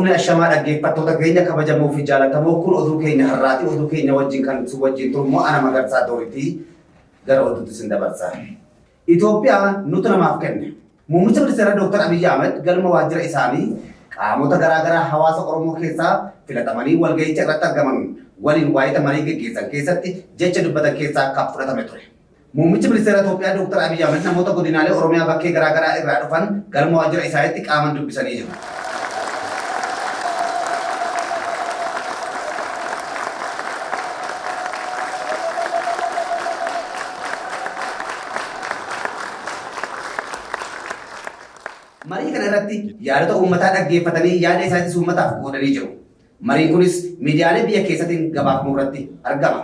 Fuunee ashamaa dhaggeeffattoota keenya kabajamoo fi jaalatamoo kun oduu keenya har'aati. Oduu keenya wajjin kan si wajjin turu immoo ana Magarsaa Dooritii gara oduutti sin dabarsa. Itoophiyaa nutu namaaf kenne. Muummicha Ministeeraa Dooktar Abiyyi Ahmed galma waajjira isaanii qaamota garaagaraa hawaasa Oromoo keessaa filatamanii walga'icha irratti argaman waliin waayita marii geggeessan keessatti jecha dubbatan keessaa kan fudhatame ture. Muummichi Ministeera Itoophiyaa Dooktar Abiyyi Ahmed namoota godinaalee Oromiyaa bakkee garaagaraa irraa dhufan galma waajjira isaaniitti qaaman dubbisanii jiru. Marii kana irratti yaadota uummataa dhaggeeffatanii yaada isaanis uummataaf qoodanii jiru. Mariin kunis miidiyaalee biyya keessatiin gabaafamuu irratti argama.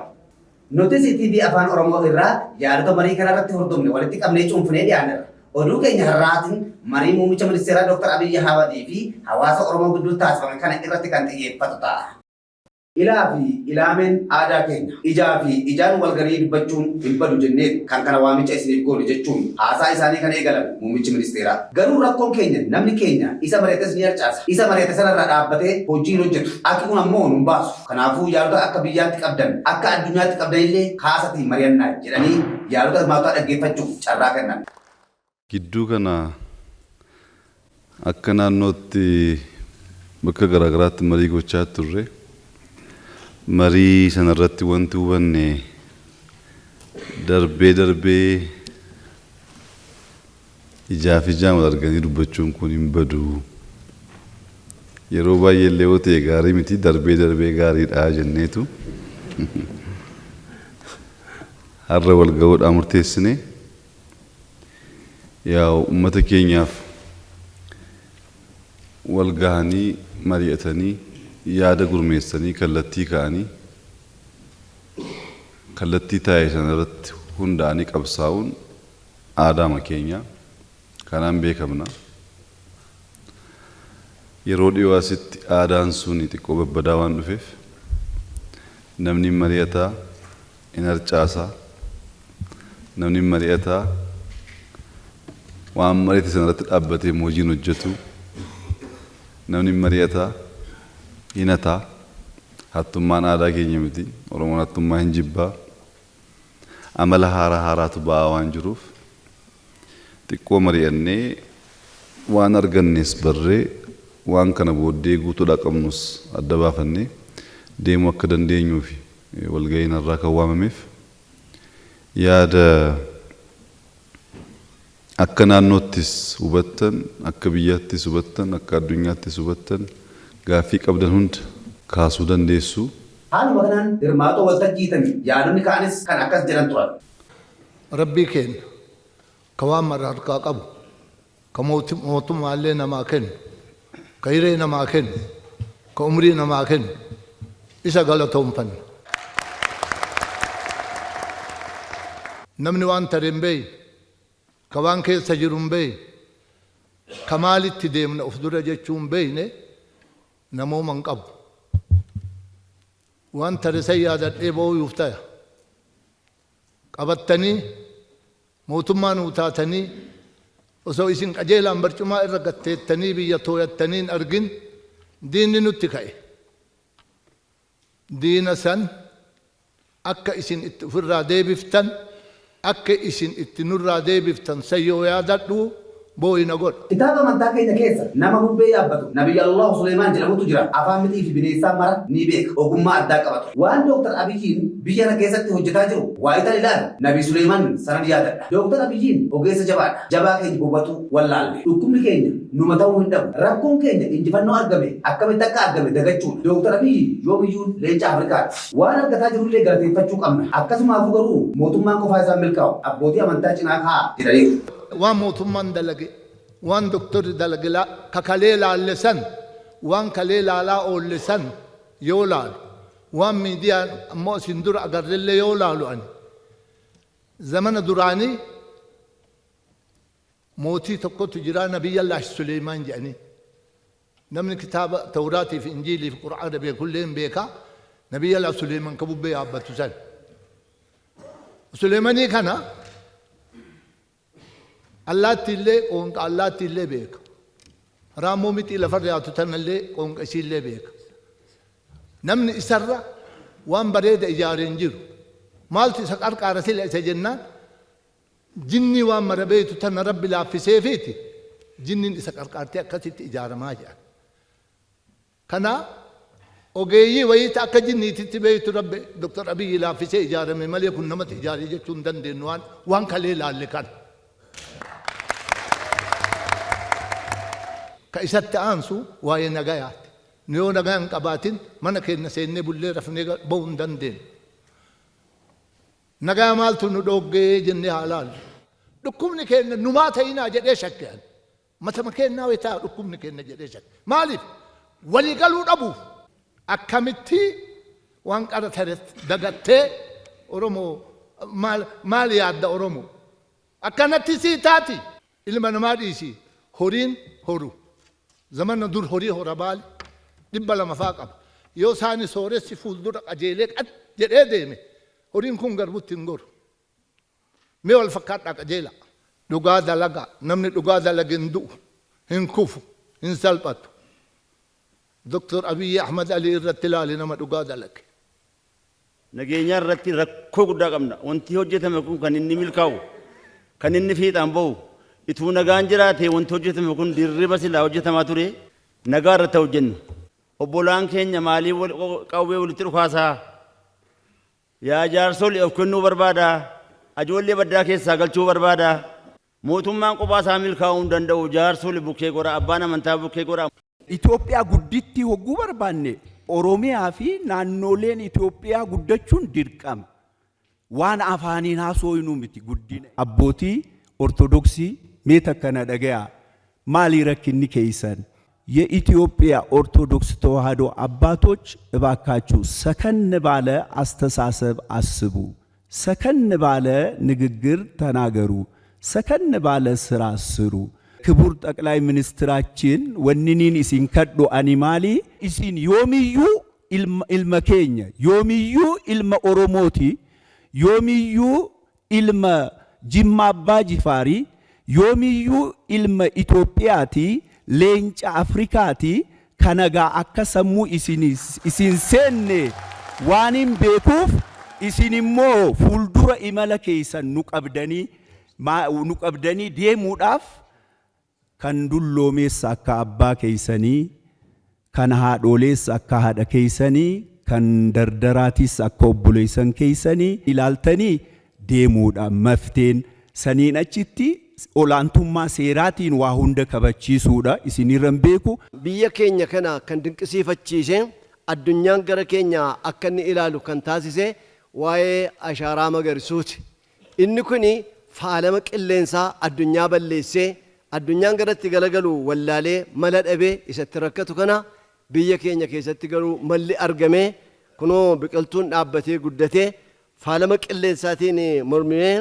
Nutis TV Afaan Oromoo irraa yaadota marii kana irratti hordofne walitti qabnee cuunfinee dhiyaannerra. Oduu keenya har'aatiin marii Muummicha Ministeeraa Dr. Abiyyi Ahmadii fi hawaasa Oromoo gidduutti taasifame kana irratti kan xiyyeeffatu ta'a. Ilaa fi ilaameen aadaa keenya. Ijaa fi ijaan wal ganii dubbachuun hin badu jennee kan kana waamicha isiniif goone jechuun haasaa isaanii kan eegalan Muummichi Ministeeraa. Garuu rakkoon keenya namni keenya isa mari'ates ni harcaasa. Isa mari'ate sanarraa dhaabbatee hojii hin hojjetu. Akki kun ammoo nun baasu. Kanaafuu yaadota akka biyyaatti qabdan, akka addunyaatti qabdanillee kaasatii mari'annaa jedhanii yaadota hirmaattotaa dhaggeeffachuuf carraa kennan. Gidduu kana akka naannootti bakka garaagaraatti marii gochaa turre. Marii sanarratti wanti hubanne darbee darbee ijaaf ijaan wal arganii dubbachuun kun hin badu. Yeroo baay'ee illee yoo ta'e gaarii miti, darbee darbee gaariidha jenneetu har'a wal ga'uudhaa murteessine. Yaa uummata keenyaaf wal gahanii mari'atanii yaada gurmeessanii kallattii ka'anii kallattii taa'e sana irratti hundaa'anii qabsaa'uun aadaama keenya kanaan beekamna. Yeroo dhiyoo asitti aadaan suni xiqqoo babbadaa waan dhufeef namni hin mari'ataa, hin harcaasaa, namni hin mari'ataa, waan mari'ate sana irratti dhaabbatee immoo hojii hin hojjetu, namni hin mari'ataa, hin hataa. Hattummaan aadaa keenya miti. Oromoon hattummaa hin jibbaa. Amala haaraa haaraatu ba'aa waan jiruuf xiqqoo mari'annee waan argannes barree waan kana booddee guutuudhaa qabnus adda baafannee deemuu akka dandeenyuufi walga'iin har'aa kan waamameef yaada akka naannoottis hubattan, akka biyyaattis hubattan, akka addunyaattis hubattan gaaffii qabdan hunda kaasuu dandeessu. Haaluma kanaan hirmaatoo waltajjiitan yaadonni ka'anis kan akkas jedhan turan. Rabbii keenna ka waan mara harkaa qabu, ka mootummaallee namaa kennu, ka hiree namaa kennu, ka umrii namaa kennu, isa galatoonfanna. Namni waan tare hin beeyne, ka waan keessa jiru hin beeyne, ka maalitti deemna uf dura jechuu hin beeyne namooma hin qabu. Waan tare san yaadadhee booyuuf taya. Qabattanii mootummaa nuu taatanii osoo isin qajeelaan barcumaa irra gad teettanii biyya tooyattanii hin argin diinni nutti ka'e. Diina san akka isin itti ufirraa deebiftan, akka isin itti nurraa deebiftan san yoo yaadadhu booyi na godha. Kitaaba amantaa keenya keessa nama bubbee yaabbatu Nabiyyu Allaahu Suleymaan jedhamutu jira. Afaan mixii fi bineessaa mara ni beeka. Ogummaa addaa qaba ture. Waan Dooktar Abiyyiin biyya kana keessatti hojjetaa jiru waayitan ilaalu Nabii Suleymaan sanan yaadadha. Dooktar Abiyyiin ogeessa jabaadha. Jabaa keenya hubatuu wallaalle. Dhukkubni keenya numa ta'uu hin dhabu. Rakkoon keenya injifannoo argame akkamitti akka argame dagachuudha. Dooktar Abiyyi yoomiyyuu leenca Afrikaati. Waan argataa jirullee galateeffachuu qabna. Akkasumaafuu garuu mootummaan qofaa isaan milkaa'u abbootii amantaa cinaa kaa'a jedhaniiru. Waan mootummaan dalage, waan doktorri dalage ka kalee laalle san, waan kalee laalaa oolle san yoo laalu, waan miidiyaan ammoo asiin dura agarrellee yoo laalu ani zamana duraanii mootii tokkotu jira Nabiyyallaahi Suleymaan jedhanii. Namni kitaaba Tawraatii fi Injiilii fi Qur'aana beekullee hin beeka. Nabiyyallaahi Suleymaan ka bubbee yaabbatu san. Suleymanii kana allaattiillee qoonqa allaattiillee beeka. Raammoo mixii lafarra yaatu tanallee qoonqa isiillee beeka. Namni isarra waan bareeda ijaare hin jiru. Maaltu isa qarqaara sila isa jennaan, jinnii waan mara beeytu tana Rabbi laaffiseefiiti jinniin isa qarqaartee akkasitti ijaaramaa jedhan. Kana ogeeyyii wayii ta akka jinniititti beeytu Rabbi Dr. Abiyyi laaffisee ijaarame malee kun namatti ijaare jechuu hin dandeennu waan kalee laalle kana. Ka isatti aansu waa'ee nagayaati. Nu yoo nagaya hin qabaatin mana keenna seennee bullee rafnee ba'uu hin dandeennu. Nagaya maaltu nu dhooggee jennee haa laallu. Dhukkubni keenna numaa ta'inaa jedhee shakke ani. Matama keennaa wayi ta'a dhukkubni keenna jedhee shakke. Maaliif? Walii galuu dhabuuf. Akkamitti waan qara tare dagattee Oromoo maal maal yaadda Oromoo? Akkanatti sii taati? Ilma namaa dhiisi horiin horu. Zamana dur horii hora baale 200 faa qaba. Yoo saani sooressi fuuldura qajeelee qad jedhee deeme horiin kun garbutti hin goru. Mee wal fakkaadhaa qajeelaa. Dhugaa dalagaa. Namni dhugaa dalage hin du'u, hin kufu, hin salphatu. Dr. Abiyyi Ahmad Alii irratti ilaali nama dhugaa dalage. Nageenyaa irratti rakkoo guddaa qabna. Wanti hojjetame kun kan inni milkaa'u, kan inni fiixaan ba'u, ituu nagaan jiraatee wanti hojjetame kun dirriba silaa hojjetamaa ture nagaa irratti haa hojjennu. Obbolaan keenya maaliif qawwee walitti dhukaasaa? Yaa jaarsoli of kennuu barbaada. Ajoollee baddaa keessaa galchuu barbaada. Mootummaan qophaa isaa milkaa'uu hin danda'u. Jaarsoli bukkee gora, abbaan amantaa bukkee gora. Itoophiyaa guddittii hogguu barbaanne Oromiyaa fi naannooleen Itoophiyaa guddachuun dirqama. Waan afaaniin haasooynuu miti guddina. Abbootii Ortodoksii mee takka na dhagayaa maali rakkinni keeysan? የኢትዮጵያ ኦርቶዶክስ ተዋሕዶ አባቶች እባካችሁ ሰከን ባለ አስተሳሰብ አስቡ። ሰከን ባለ ንግግር ተናገሩ። ሰከን ባለ ስራ ስሩ። ክቡር ጠቅላይ ሚኒስትራችን ወኒኒን ኢሲን ከዶ አኒማሊ ኢሲን ዮሚዩ ኢልመ ኬኛ ዮሚዩ ኢልመ ኦሮሞቲ ዮሚዩ ኢልመ ጅማ አባ ጂፋሪ ዮሚዩ ኢልመ ኢትዮጵያቲ leenca Afrikaati kanagaa akka sammuu isin seenne waan hin beekuuf isin immoo fuuldura imala keessan nu qabdanii deemuudhaaf kan dulloomeessa akka abbaa keessanii kan haadholeessa akka haadha keessanii kan dardaraatis akka obboleessan keessanii ilaaltanii deemuudha mafteen saniin achitti olaantummaa seeraatiin waa hunda kabachiisuudha isinirran beeku. Biyya keenya kana kan dinqisiifachiise addunyaan gara keenya akka inni ilaalu kan taasise waa'ee ashaaraa magarisuuti. Inni kuni faalama qilleensaa addunyaa balleessee addunyaan garatti galagalu wallaalee mala dhabee isatti rakkatu kana biyya keenya keessatti garuu malli argamee kunoo biqiltuun dhaabbatee guddatee faalama qilleensaatiin mormimee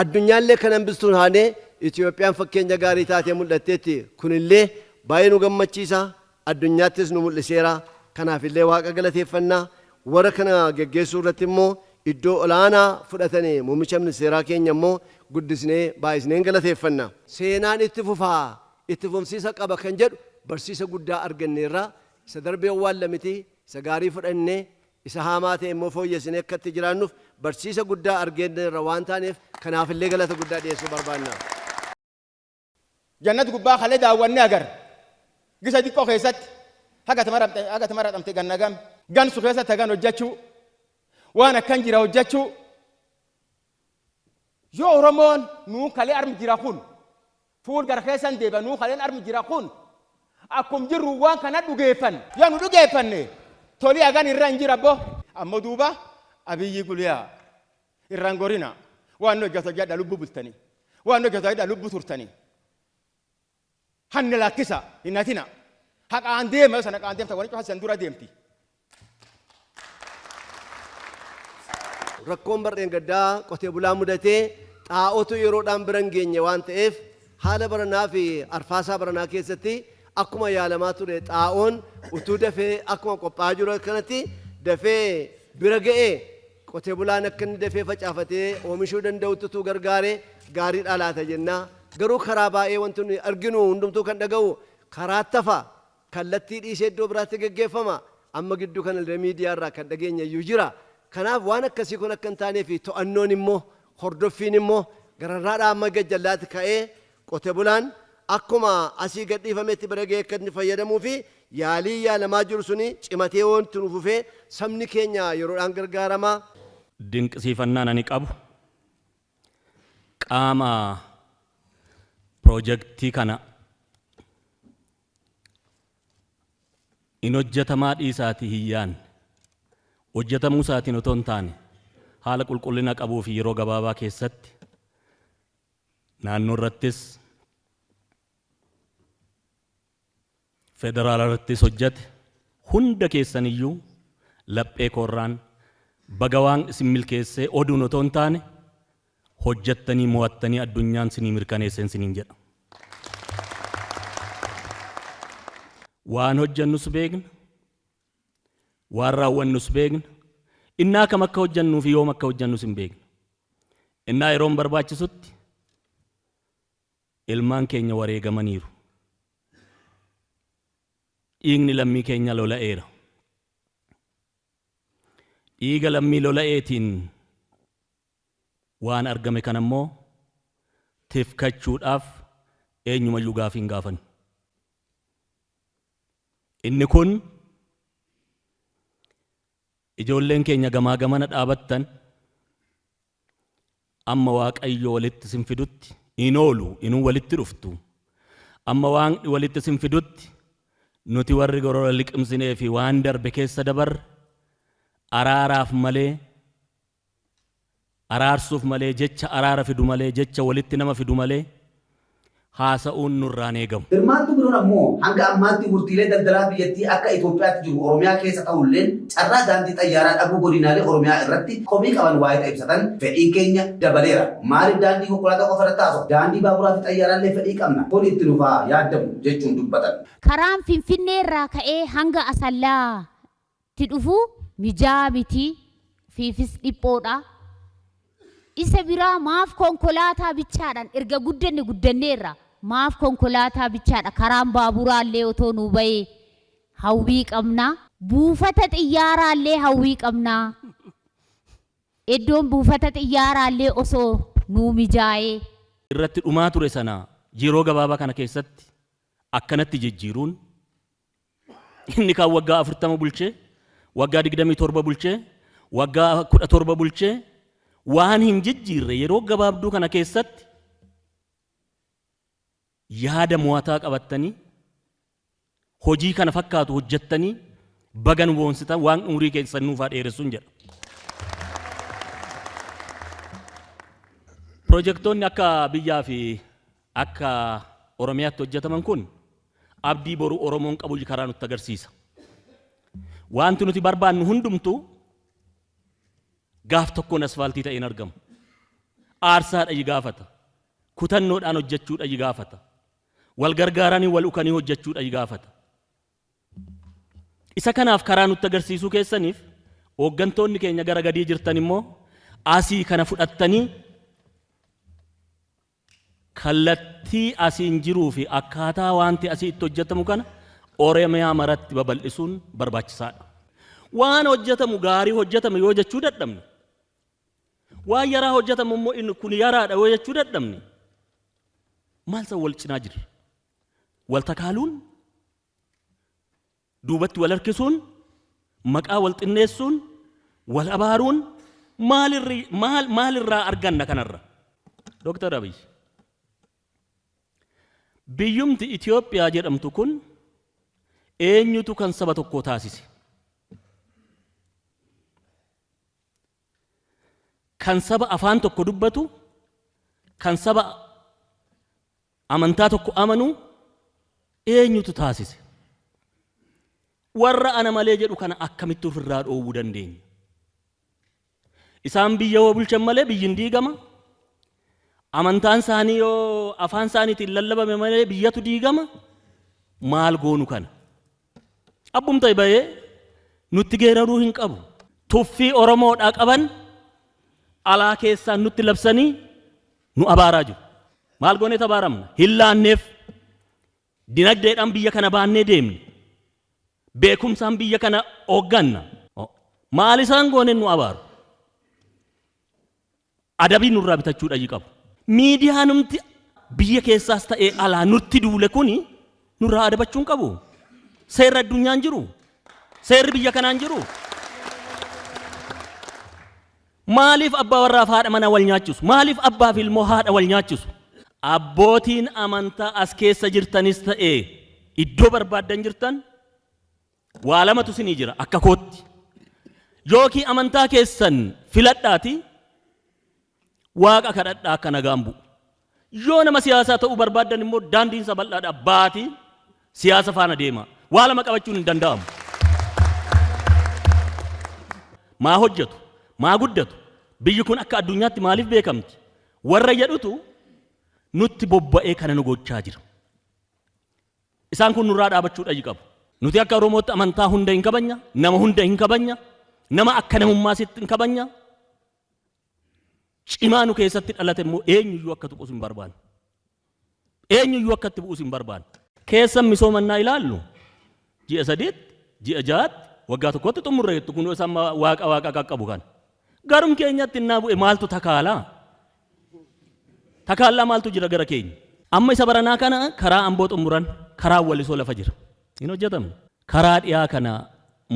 addunyaallee kan hambistuun haanee Itoophiyaan fakkeenya gaarii taatee mul'atteetti. Kunillee baay'ee nu gammachiisa. Addunyaattis nu mul'iseera. Kanaafillee Waaqa galateeffannaa. Warra kana geggeessuu irratti immoo iddoo olaanaa fudhatanii muummicha ministeeraa keenya immoo guddisnee baay'isneen galateeffanna. Seenaan itti fufaa, itti fufsiisa qaba kan jedhu barsiisa guddaa arganneerra. Isa darbee owwaalla miti, isa gaarii fudhannee isa haamaa ta'e immoo fooyyessinee akka itti jiraannuuf barsiisa guddaa arganneerra waan taaneef kanaafillee galata guddaa dhiyeessuu barbaanna. Jannat gubbaa kalee daawwanne agarre. Gisa xiqqoo keessatti haga ati maradhamte ganna gam gansu keessatti hagan hojjachuu waan akkan jira hojjachuu yoo Oromoon nuu kalee armi jira kun fuul gara keessan deeba nuu kaleen armi jira kun akkum jirru waan kana dhugeeffan yoo nu dhugeeffanne tolii hagan irra hin jira bo ammoo duuba Abiyyi Guliyaa irraan gorina waan nu hojjatu hojjadha lubbu bultanii waan nu hojjatu hojjadha lubbu turtanii hanni lakkisa hin hatina haqaan deema yoo sana haqaan deemta wani cufa san dura deemti. Rakkoon bardheengaddaa qotee bulaa mudatee xaa'ootu yeroodhaan bira hin geenye waan ta'eef haala baranaa fi arfaasaa baranaa keessatti akkuma yaalamaa ture xaa'oon utuu dafee akkuma qophaa'aa jiru kanatti dafee bira ga'ee qotee bulaan akka inni dafee facaafatee oomishuu danda'utti utuu gargaaree gaariidha laata jenna. Garuu karaa baay'ee wanti nuyi arginu hundumtuu kan dhaga'u Karaatti hafa, kallattii dhiisee iddoo biraatti geggeeffama. Amma gidduu kana illee miidiyaa irraa kan dhageenye iyyuu jira. Kanaaf waan akkasii kun akka hin taanee fi to'annoon immoo hordoffiin immoo gararraadhaa amma gajjallaatti ka'ee qote bulaan akkuma asii gadhiifametti bira ga'ee akka inni fayyadamuu fi yaalii yaalamaa jiru suni cimatee yoo itti nu fufee sabni keenya yeroodhaan gargaarama. Dinqisiifannaan ani qabu qaama piroojektii kana in hojjetamaa dhiisaatii hin yaanne, hojjetamuu isaatiin otoo hin taane haala qulqullina qabuu fi yeroo gabaabaa keessatti naannoo irrattis federaala irrattis hojjete hunda keessaniyyuu laphee koorraan baga waan isin milkeessee oduun otoo hin taane hojjettanii mo'attanii addunyaan sinii mirkaneesseen siniin jedha. Waan hojjennus beekna, waan raawwannus beekna, innaa kam akka hojjennuu fi yoom akka hojjennus hin beekna. Innaa yeroon barbaachisutti ilmaan keenya wareegamaniiru. Dhiigni lammii keenya lola'eera. Dhiiga lammii lola'eetiin waan argame kana immoo tifkachuudhaaf eenyumayyuu gaafii hin gaafannu. Inni kun ijoolleen keenya gamaa gamana dhaabattan amma Waaqayyo walitti isin fidutti hin oolu, inuu walitti dhuftu. Amma Waaqni walitti isin fidutti nuti warri gorora liqimsinee fi waan darbe keessa dabarre araaraaf malee araarsuuf malee jecha araara fidu malee jecha walitti nama fidu malee haasa'uun nurraa hin eegamu. Hirmaattuu biroon ammoo hanga ammaatti murtiilee daldalaa biyyattii akka Itoophiyaatti jiru Oromiyaa keessa ta'ulleen carraa daandii xayyaaraa dhabuu godinaalee Oromiyaa irratti komii qaban waayita ibsatan fedhiin keenya dabaleera. Maaliif daandii konkolaataa qofa irratti haasofna? Daandii baaburaa fi xayyaaraallee fedhii qabna. Kun itti nuuf haa yaaddamu jechuun dubbatan. Karaan Finfinnee irraa ka'ee hanga Asallaa tti dhufu mijaa'aa miti, ofiifis dhiphoodha. Isa biraa maaf konkolaataa bichaadhaan erga guddanne guddanneerra maaf konkolaataa bichaadha karaan baaburaallee otoo nuu bahee hawwii qabna. Buufata xiyyaaraallee hawwii qabna. Iddoon buufata xiyyaaraallee osoo nuu mijaa'ee. Irratti dhumaa ture sana yeroo gabaabaa kana keessatti akkanatti jijjiiruun Inni kaan waggaa 40 bulchee, waggaa 27 bulchee, waggaa 17 bulchee waan hin jijjiirre yeroo gabaabduu kana keessatti yaada mo'ataa qabattanii hojii kana fakkaatu hojjettanii baga nu boonsitan waan umurii keessan nuuf haa dheeressuun jedha. Pirojektoonni akka biyyaa fi akka Oromiyaatti hojjetaman kun abdii boru Oromoon qabu karaa nutti agarsiisa. Wanti nuti barbaannu hundumtuu gaaf tokkoon asfaaltii ta'ee hin argamu. Aarsaadha gaafata. Kutannoodhaan hojjechuudha gaafata. Wal gargaaranii wal ukanii hojjechuudha gaafata. Isa kanaaf karaa nutti agarsiisuu keessaniif hooggantoonni keenya gara gadii jirtan immoo asii kana fudhattanii Kallattii asiin jiruu fi akkaataa waanti asii itti hojjetamu kana Oromiyaa maratti babal'isuun barbaachisaadha. Waan hojjetamu gaarii hojjetame yoo jechuu dadhabne, waan yaraa hojjetamu immoo inni kun yaraadha yoo jechuu dadhabne, maal san wal cinaa jirra? Wal takaaluun, duubatti wal harkisuun, maqaa wal xinneessuun, wal abaaruun maalirri maal maalirraa arganna kanarra? Dr. Abiy biyyumti Itoophiyaa jedhamtu kun eenyutu kan saba tokkoo taasise? Kan saba afaan tokko dubbatu, kan saba amantaa tokko amanu eenyutu taasise? Warra ana malee jedhu kana akkamitti ofirraa dhoowwuu dandeenya? Isaan biyya yoo bulchan malee biyyi hin diigama. Amantaan isaanii yoo afaan isaaniitiin lallabame malee biyyatu diigama. Maal goonu kana? Abbumta bahee nutti geeraruu hin qabu. Tuffii Oromoodhaa qaban alaa keessaan nutti labsanii nu abaaraa jiru. Maal gooneet abaaramna? Hin laanneef. Dinagdeedhaan biyya kana baannee deemne. Beekumsaan biyya kana hoogganna. Maal isaan gooneen nu abaaru? Adabii nurraa bitachuu dhayyi qabu. Miidiyaanumti biyya keessaas ta'ee alaa nutti duule kuni nurraa adabachuu hin qabu. Seerri addunyaan jiru. Seerri biyya kanaan jiru. Maaliif abbaa warraaf haadha manaa wal nyaachisu? Maaliif abbaa fi ilmoo haadha wal nyaachisu? Abbootiin amantaa as keessa jirtanis ta'e iddoo barbaaddan jirtan waa lamatu isinii jira akka kootti. Yookiin amantaa keessan filadhaati Waaqa kadhadhaa akka nagaan bu'u. Yoo nama siyaasaa ta'uu barbaaddan immoo daandiin isaa bal'aadha baati siyaasa faana deema. Waa lama qabachuun hin danda'amu. Maa hojjetu? Maa guddatu? Biyyi kun akka addunyaatti maaliif beekamti? Warra jedhutu nutti bobba'ee kana nu gochaa jira. Isaan kun nurraa dhaabachuu dhayyi qabu. Nuti akka Oromootti amantaa hunda hin kabanya, nama hunda hin kabanya, nama akka namummaa sitti hin kabanya. Cimaa nu keessatti dhalate immoo eenyuyyuu akka tuqus hin barbaannu. Eenyuyyuu akka itti bu'us hin barbaannu. Keessan misoomannaa ilaallu ji'a 3tti, ji'a 6tti, waggaa tokkotti xumurre jettu kun isa amma waaqa waaqa qaqqabu kana. Garum keenyatti innaa bu'e maaltu takaalaa? Takaallaa maaltu jira gara keenya? Amma isa baranaa kana karaa Amboo xumuran, karaa Walisoo lafa jira. Hin hojjetamne. Karaa dhiyaa kana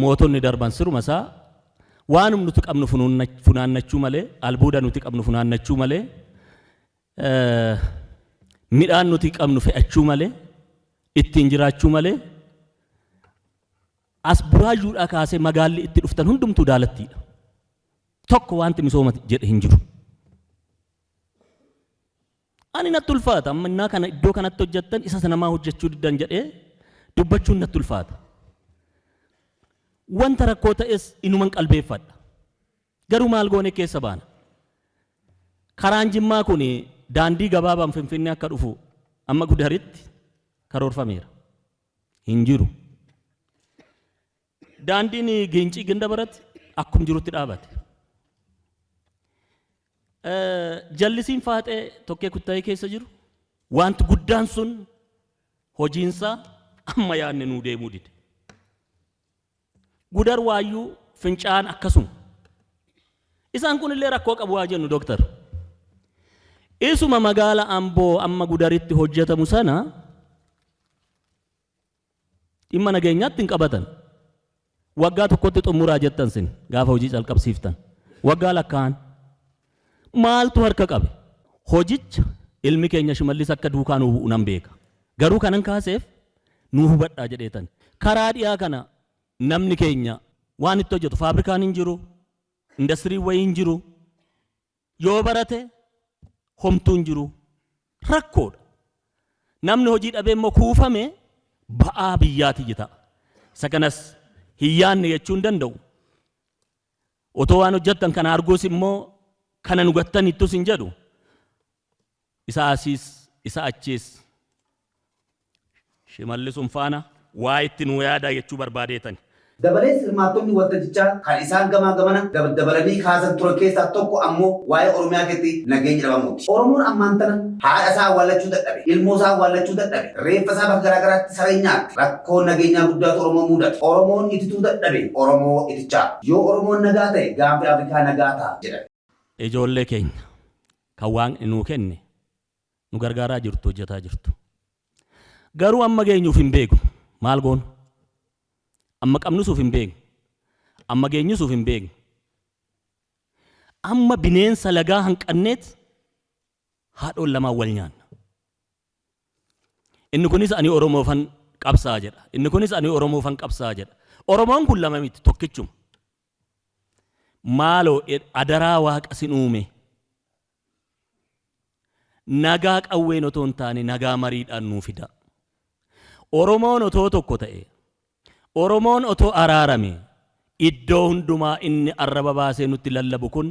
mootonni darban siruma isaa waanum nuti qabnu funaannachuu malee, albuuda nuti qabnu funaannachuu malee, midhaan nuti qabnu fe'achuu malee, ittiin jiraachuu malee, as Buraayyuudhaa kaasee magaalli itti dhuftan hundumtuu daalattiidha. Tokko wanti misooma jedhe hin jiru. Ani natti ulfaata amma innaa kana iddoo kanatti hojjettan isa sana maa hojjechuu diddan jedhee dubbachuun natti ulfaata. Wanta rakkoo ta'es inuman qalbeeffadha. Garuu maal goone keessa baana. Karaan Jimmaa kun daandii gabaabaan Finfinnee akka dhufu amma Gudaritti karoorfameera. Hin jiru. Daandiin Giincii Gindabarat akkum jirutti dhaabate. Jallisiin Faaxee Tokkee Kuttaayee keessa jiru wanti guddaan sun hojiinsaa amma yaadne nuu deemuu dide. Gudar Waayyuu Fincaa'aan akkasuma. Isaan kun illee rakkoo qabu haa jennu dooktar. Isuma magaala Amboo amma Gudaritti hojjetamu sana dhimma nageenyaatti hin qabatan. Waggaa tokkotti xumuraa jettan sin gaafa hojii calqabsiiftan. Waggaa lakkaa'an. Maaltu harka qabe? Hojicha ilmi keenya Shimallis akka duukaa nuu bu'u nan beeka. Garuu kanan kaaseef nuu hubadhaa jedheetan. Karaa dhiyaa kana namni keenya waan itti hojjetu faabrikaan hin jiru, indastiriin wayii hin jiru, yoo barate homtuu hin jiru. Rakkoodha. Namni hojii dhabee immoo kuufame ba'aa biyyaati ta'a. Isa kanas hin yaadne jechuu hin danda'u. Otoo waan hojjettan kana arguus immoo kana nu gattanittus hin jedhu. Isa asiis isa achiis Shimallisum faana waa itti nuu yaadaa jechuu barbaadeetani. Dabalees hirmaattonni waltajjichaa kan isaan gamaa gamana dabalanii kaasan turan keessaa tokko ammoo waa'ee Oromiyaa keessatti nageenyi dhabamuuti. Oromoon ammaan tana haadha isaa awwaallachuu dadhabe, ilmoo isaa awwaallachuu dadhabe, reeffa isaa bakka garaa garaatti sareen nyaatte. Rakkoo nageenyaa guddaatu Oromoo muudate. Oromoon itituu dadhabe, Oromoo itichaa. Yoo Oromoon nagaa ta'e gaanfi Afrikaa nagaa ta'a jedhan. Ijoollee keenya kan Waaqni nuu kenne nu gargaaraa jirtu, hojjetaa jirtu. Garuu amma geenyuuf hin beeknu. Maal goonu? Amma qabnusuuf hin beeknu. Amma geenyusuuf hin beeknu. Amma bineensa lagaa hanqanneet haadhoon lamaan wal nyaanna. Inni kunis ani Oromoofan qabsaa jedha. Inni kunis ani Oromoofan qabsaa jedha. Oromoon kun lama miti, tokkichuma. Maaloo adaraa Waaqa sin uume. Nagaa qawween otoo hin taane nagaa mariidhaan nuu fidaa. Oromoon otoo tokko ta'e, Oromoon otoo araarame, iddoo hundumaa inni arraba baasee nutti lallabu kun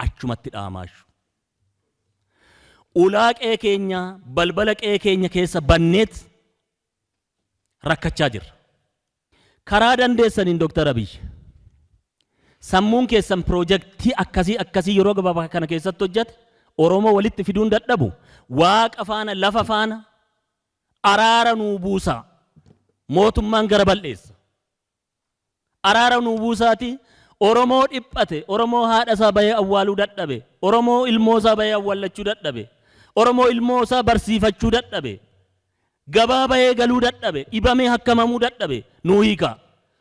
achumatti dhaamaashu. Ulaa qe'ee keenya, balbala qe'ee keenya keessa banneet rakkachaa jirra. Karaa dandeessaniin Dooktar Abiy sammuun keessan piroojaktii akkasii akkasii yeroo gabaabaa kana keessatti hojjete Oromoo walitti fiduun dadhabu Waaqa faana lafa faana Araara nuu buusaa. Mootummaan gara bal'eessa. Araara nuu buusaati Oromoo dhiphate, Oromoo haadha isaa bahee awwaaluu dadhabe, Oromoo ilmoo isaa bahee awwaallachuu dadhabe, Oromoo ilmoo isaa barsiifachuu dadhabe, gabaa bahee galuu dadhabe, dhibamee hakkamamuu dadhabe nuu hiikaa.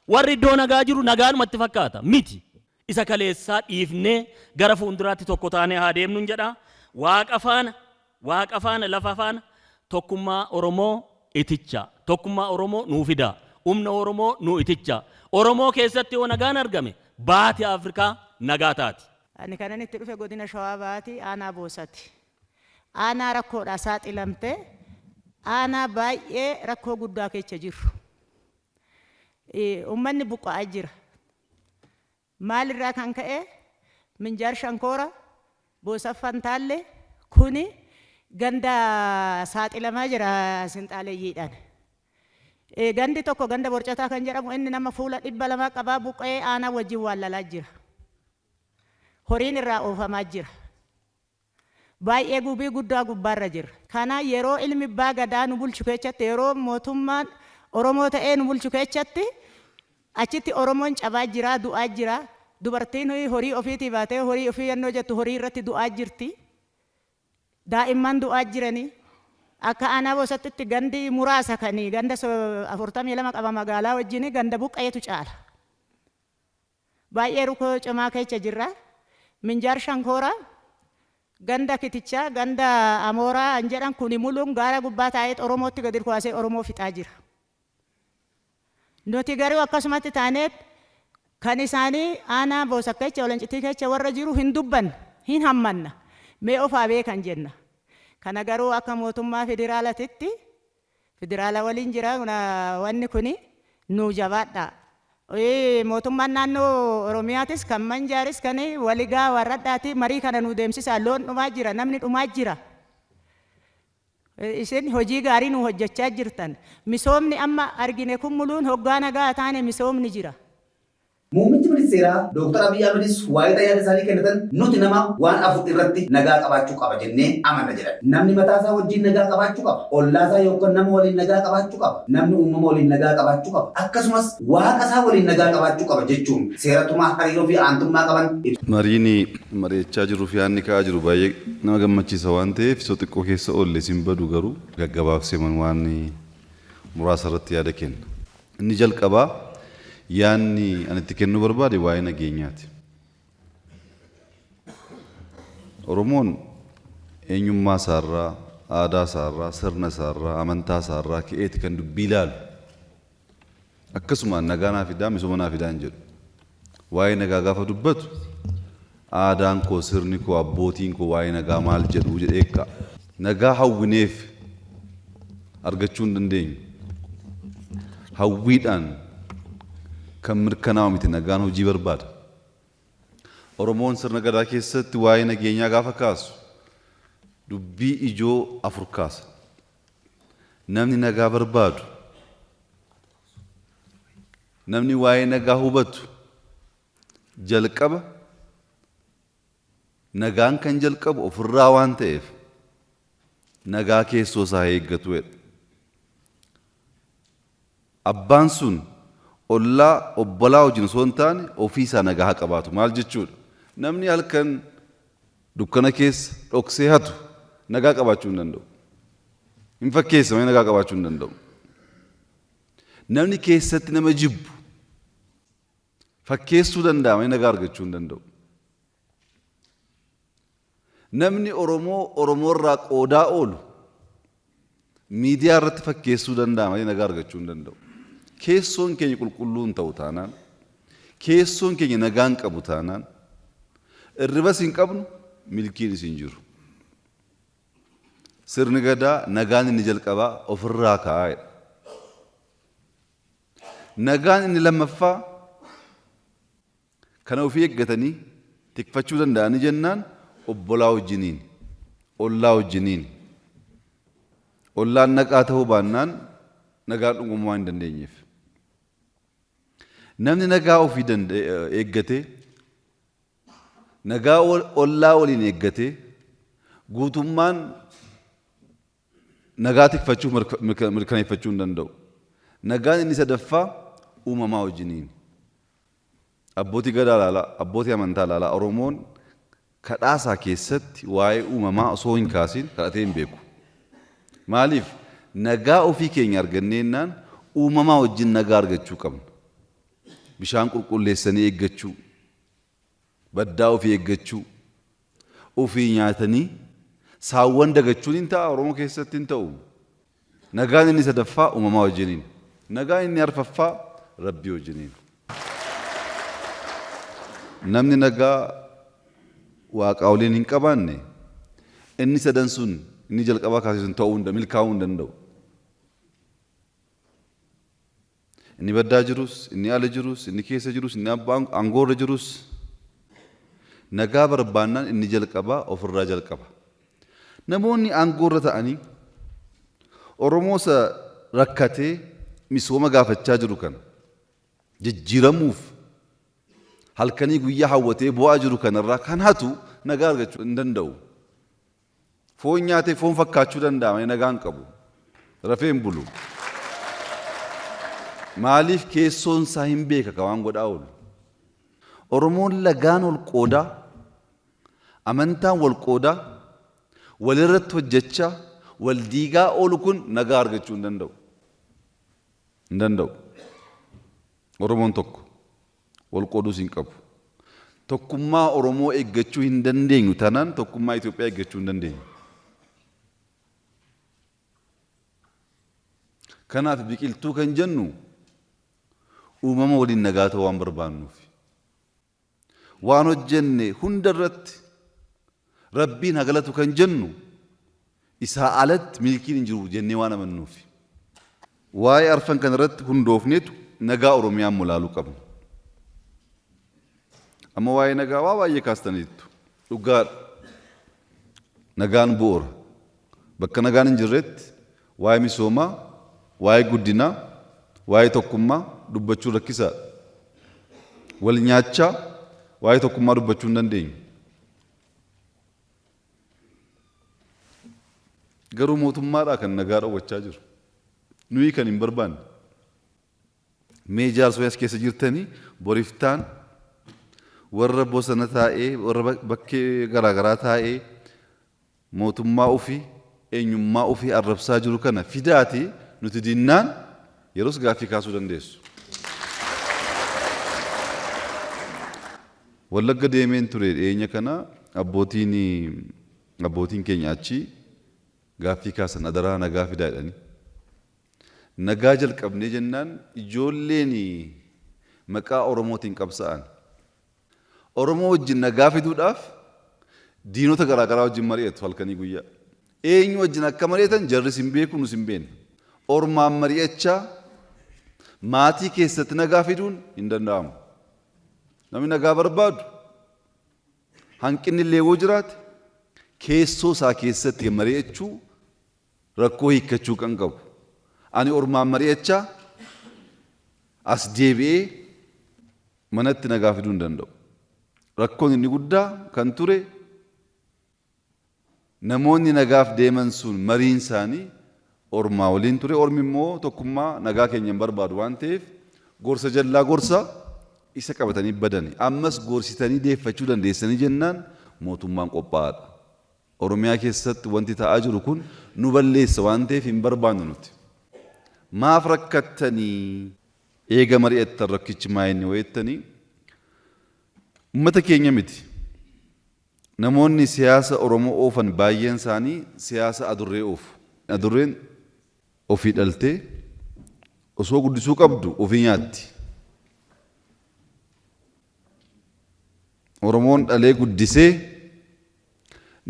Warri iddoo nagaa jiru nagaanumatti fakkaata. Miti. Isa kaleessaa dhiifnee gara fuulduraatti tokko taanee haa deemnuun jedha. Waaqa faana, Waaqa faana, lafa faana tokkummaa Oromoo iticha. Tokkummaa Oromoo nuu fidaa. Humna Oromoo nuu iticha. Oromoo keessatti yoo nagaan argame baati Afrikaa nagaa taati. Ani kanan itti dhufe godina Shawaa Bahaati aanaa Boosati. Aanaa rakkoodhaa saaxilamte, aanaa baay'ee rakkoo guddaa kecha jirru. Ummanni buqqa'aa jira. Maalirraa kan ka'e Minjaar Shankoora, Boosat Fantaalle kuni ganda saaxilamaa jira sinxaaleyyiidhaan. Gandi tokko ganda Borcataa kan jedhamu inni nama fuula 200 qabaa buqqa'ee aanaa wajjin waallalaa jira. Horiin irraa oofamaa jira. Baay'ee gubii guddaa gubbaarra jirra. Kana yeroo ilmi Abbaa Gadaa nu bulchu keechatti, yeroo mootummaan Oromoo ta'ee nu bulchu keechatti, achitti Oromoon cabaa jira, du'aa jira. Dubartiin horii ofiitii baatee horii ofii yennoo jettu horii irratti du'aa jirti. Daa'imman du'aa jirani. Akka aanaa Boosattitti gandi muraasa kan ganda 42 qaba magaalaa wajjin ganda buqqa'etu caala. Baay'ee rukoo cimaa keecha jirra. Minjaar Shankoora, ganda Kitichaa, ganda Amooraa an jedhan kuni muluun gaara gubbaa taa'eet Oromootti gadi dhukaasee Oromoo fixaa jira. Nuti garuu akkasumatti taaneet kan isaanii aanaa Boosat kecha, Olancitii kecha warra jiru hin dubbanna, hin hammanna. Mee of haa beekan jenna. Kana garuu akka mootummaa federaalatitti Federaala waliin jira wanni kuni nuu jabaadhaa. Mootummaan naannoo Oromiyaatis kan Manjaaris kan waligaa warradhaati marii kana nuu deemsisaa loon dhumaa jira namni dhumaa jira. Isin hojii gaarii nuu hojjechaa jirtan. Misoomni amma argine kun muluun hoggaa nagaa taane misoomni jira. Muummichi Ministeeraa Dooktar Abiy Ahmedis waayita yaada isaanii kennatan nuti nama waan afur irratti nagaa qabaachuu qaba jennee amanna jedhan. Namni mataa isaa wajjin nagaa qabaachuu qaba. Ollaa isaa yookan nama waliin nagaa qabaachuu qaba. Namni uumama waliin nagaa qabaachuu qaba. Akkasumas Waaqa isaa waliin nagaa qabaachuu qaba jechuun seera tumaa hariiroo fi aantummaa qaban ibsan. Mariin mari'achaa jirruu fi yaadni ka'aa jiru baay'ee nama gammachiisa waan ta'eef isoo xiqqoo keessa oolle isin badu garuu gaggabaabseeman waan muraasa irratti yaada kenna. Inni jalqabaa yaadni ani itti kennuu barbaade waa'ee nageenyaati. Oromoon eenyummaa isaarraa, aadaa isaarraa, sirna isaarraa, amantaa isaarraa ka'eeti kan dubbii ilaalu. Akkasumaan nagaa naa fidaa, misooma naa fidaa hin jedhu. Waa'ee nagaa gaafa dubbatu aadaan koo, sirni koo, abbootiin koo waa'ee nagaa maal jedhu jedhee ka'a. Nagaa hawwineef argachuu hin dandeenyu. Hawwiidhaan kan mirkanaa'u miti nagaan hojii barbaada. Oromoon sirna Gadaa keessatti waa'ee nageenyaa gaafa kaasu dubbii ijoo afur kaasa. Namni nagaa barbaadu, namni waa'ee nagaa hubatu jalqaba nagaan kan jalqabu ofirraa waan ta'eef nagaa keessoo isaa eeggatu jedha. Abbaan sun ollaa obbolaa wajjin osoo hin taane ofii isaa nagaa haa qabaatu. Maal jechuudha? Namni halkan dukkana keessa dhoksee hatu nagaa qabaachuu hin danda'u. Hin fakkeessa malee nagaa qabaachuu hin danda'u. Namni keessatti nama jibbu fakkeessuu danda'a malee nagaa argachuu hin danda'u. Namni Oromoo Oromoo irraa qoodaa oolu miidiyaa irratti fakkeessuu danda'a malee nagaa argachuu hin danda'u. Keessoon keenya qulqulluu hin ta'u taanaan, keessoon keenya nagaa hin qabu taanaan, irribas hin qabnu, milkiinis hin jiru. Sirni Gadaa nagaan inni jalqabaa ofirraa ka'aa jedha. Nagaan inni lammaffaa Kana ofii eeggatanii tikfachuu danda'anii jennaan obbolaa wajjiniin, ollaa wajjiniin. Ollaan naqaa ta'uu baannaan nagaan dhugummaa hin dandeenyeef. Namni nagaa ofii eeggatee, nagaa ollaa waliin eeggatee, guutummaan Nagaa tikfachuuf mirkaneeffachuu hin danda'u. Nagaan inni sadaffaa uumamaa wajjiniin. Abbootii gadaa ilaalaa, abbootii amantaa ilaalaa Oromoon kadhaasaa keessatti waa'ee uumamaa osoo hin kaasiin kadhatee hin beeku. Maaliif? Nagaa ofii keenya arganneennaan uumamaa wajjin nagaa argachuu qabna. Bishaan qulqulleessanii eeggachuu, baddaa ofii eeggachuu, ofii nyaatanii saawwan dagachuun hin ta'a Oromoo keessatti hin ta'u. Nagaan inni sadaffaa uumamaa wajjiniin. Nagaan inni arfaffaa Rabbii wajjiniin. Namni nagaa Waaqaa waliin hin qabaanne inni sadan sun inni jalqabaa kaasee sun ta'uu hin milkaa'uu hin danda'u. Inni baddaa jirus, inni ala jirus, inni keessa jirus, inni abbaa aangoorra jirus nagaa barbaannaan inni jalqabaa ofirraa jalqaba. Namoonni aangoorra ta'anii Oromoo isa rakkatee misooma gaafachaa jiru kana jijjiiramuuf halkanii guyyaa hawwatee bu'aa jiru kanarraa kan hatu nagaa argachuu hin danda'u. Foon nyaatee foon fakkaachuu danda'a malee nagaa hin qabu. Rafee hin bulu. Maaliif keessoon isaa hin beeka ka waan godhaa oolu. Oromoon lagaan wal qoodaa, amantaan wal qoodaa, walirratti hojjechaa, wal diigaa oolu kun nagaa argachuu hin danda'u. Hin danda'u. Oromoon tokko. Wal qooduus hin qabu. Tokkummaa Oromoo eeggachuu hin dandeenyu taanaan tokkummaa Itoophiyaa eeggachuu hin dandeenyu. Kanaaf biqiltuu kan jennu uumama waliin nagaa ta'uu waan barbaannuuf. Waan hojjenne hunda irratti Rabbiin haa galatu kan jennu isaa alatti milkiin hin jiru jennee waan amannuuf. Waa'ee arfan kana irratti hundoofneetu nagaa Oromiyaa immoo ilaaluu qabna. Amma waa'ee nagaa waa baay'ee kaastaniittu. Dhugaadha. Nagaan bu'uura. Bakka nagaan hin jirretti waa'ee misoomaa, waa'ee guddinaa, waa'ee tokkummaa dubbachuun rakkisaadha. Wal nyaachaa waa'ee tokkummaa dubbachuu hin dandeenyu. Garuu mootummaadhaa kan nagaa dhowwachaa jiru. Nuyi kan hin barbaanne. Mee jaarsolii as keessa jirtanii boriftaan warra bosona taa'ee warra bakkee garaagaraa taa'ee mootummaa ofii eenyummaa ofii arrabsaa jiru kana fidaati nuti dinnaan yeroos gaaffii kaasuu dandeessu. Wallagga deemeen ture dhiyeenya kana abbootiin abbootiin keenya achii gaaffii kaasan adaraa nagaa fidaa jedhanii. Nagaa jalqabnee jennaan ijoolleen maqaa Oromootiin qabsa'an Oromoo wajjin nagaa fiduudhaaf diinota garaa garaa wajjin mari'atu halkanii guyyaa. Eenyu wajjin akka mari'atan jarris hin beeku nus hin beeknu. Ormaan mari'achaa maatii keessatti nagaa fiduun hin danda'amu. Namni nagaa barbaadu hanqinni illee yoo jiraate keessoo isaa keessatti mari'achuu rakkoo hiikkachuu kan qabu. Ani ormaan mari'achaa as deebi'ee manatti nagaa fiduu hin danda'u. Rakkoon inni guddaa kan ture namoonni nagaaf deeman sun mariin isaanii ormaa waliin ture. Ormi immoo tokkummaa nagaa keenya hin barbaadu waan ta'eef gorsa jallaa gorsa isa qabatanii badani. Ammas gorsitanii deeffachuu dandeessanii jennaan mootummaan qophaa'aadha. Oromiyaa keessatti wanti ta'aa jiru kun nu balleessa waan ta'eef hin barbaannu nuti. Maaf rakkattanii? Eega mari'attan rakkichi maa inni wayettanii ummata keenya miti. Namoonni siyaasa Oromoo oofan baay'een isaanii siyaasa adurree oofu. Adurreen ofii dhaltee osoo guddisuu qabdu ofii nyaatti. Oromoon dhalee guddisee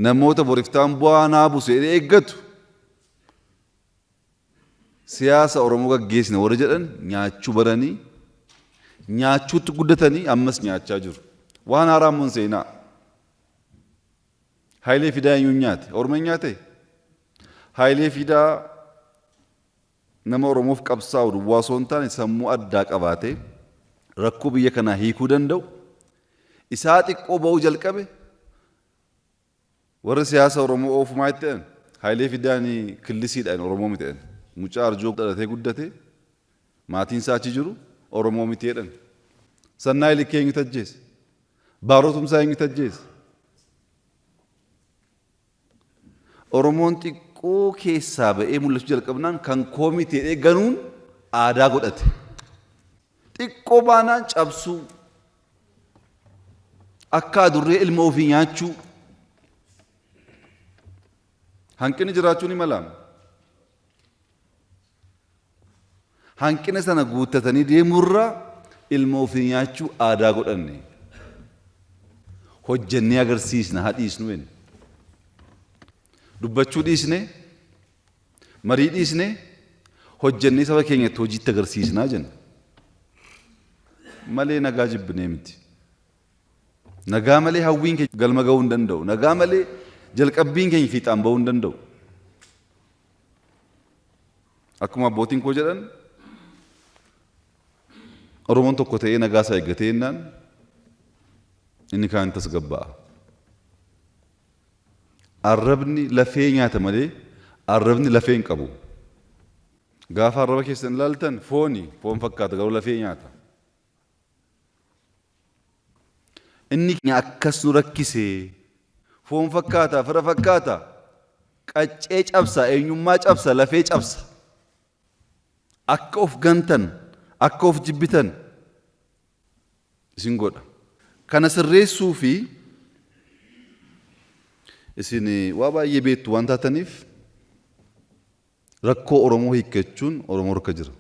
namoota boriftaan bu'aa naa busu jedhee eeggatu siyaasa Oromoo gaggeessina warri jedhan nyaachuu baranii nyaachuutti guddatanii ammas nyaachaa jiru. Waan haaraa immoo hin seenaa. Hayilee Fidaa eenyuun nyaate? Orma hin nyaate? Hayilee Fidaa nama Oromoof qabsaa'u duwwaa osoo hin taane sammuu addaa qabaatee rakkoo biyya kanaa hiikuu danda'u isaa xiqqoo ba'uu jalqabe. Warri siyaasa Oromoo oofu maa itti jedhan? Hayilee Fidaan killisiidha Oromoo miti jedhan. Mucaa Arjoo dhalatee guddate maatiin isaa achi jiru Oromoo miti jedhan. Sannaay Likkee eenyutu ajjeese? Baaroo Tumsaa eenyutu ajjeese? Oromoon xiqqoo keessaa ba'ee mul'achuu jalqabnaan kan koo miti jedhee ganuun aadaa godhate. Xiqqoo baanaan cabsuu, akka adurree ilma ofii nyaachuu. Hanqinni jiraachuu ni malaam. Hanqina sana guuttatanii deemuurra ilma ofii nyaachuu aadaa godhanne. Hojjennee agarsiisna haa dhiisnu jenne. Dubbachuu dhiisne, marii dhiisne, hojjennee saba keenyatti hojiitti agarsiisnaa jenna. Malee nagaa jibbinee miti. Nagaa malee hawwiin keenya galma ga'uu hin danda'u. Nagaa malee jalqabbiin keenya fiixaan ba'uu hin danda'u. Akkuma abbootiin koo jedhan Oromoon tokko ta'ee nagaa isaa eeggatee jennaan inni kaan tasgabbaa'a. Arrabni lafee nyaata malee arrabni lafee hin qabu. Gaafa arraba keessan ilaaltan fooni foon fakkaata garuu lafee nyaata. Inni keenya akkas nu rakkise. Foon fakkaata, fira fakkaata. Qaccee cabsa, eenyummaa cabsa, lafee cabsa. Akka of gantan, akka of jibbitan isin godha. Kana sirreessuu fi isin waa baay'ee beektu waan taataniif rakkoo Oromoo hiikkachuun Oromoo harka jira.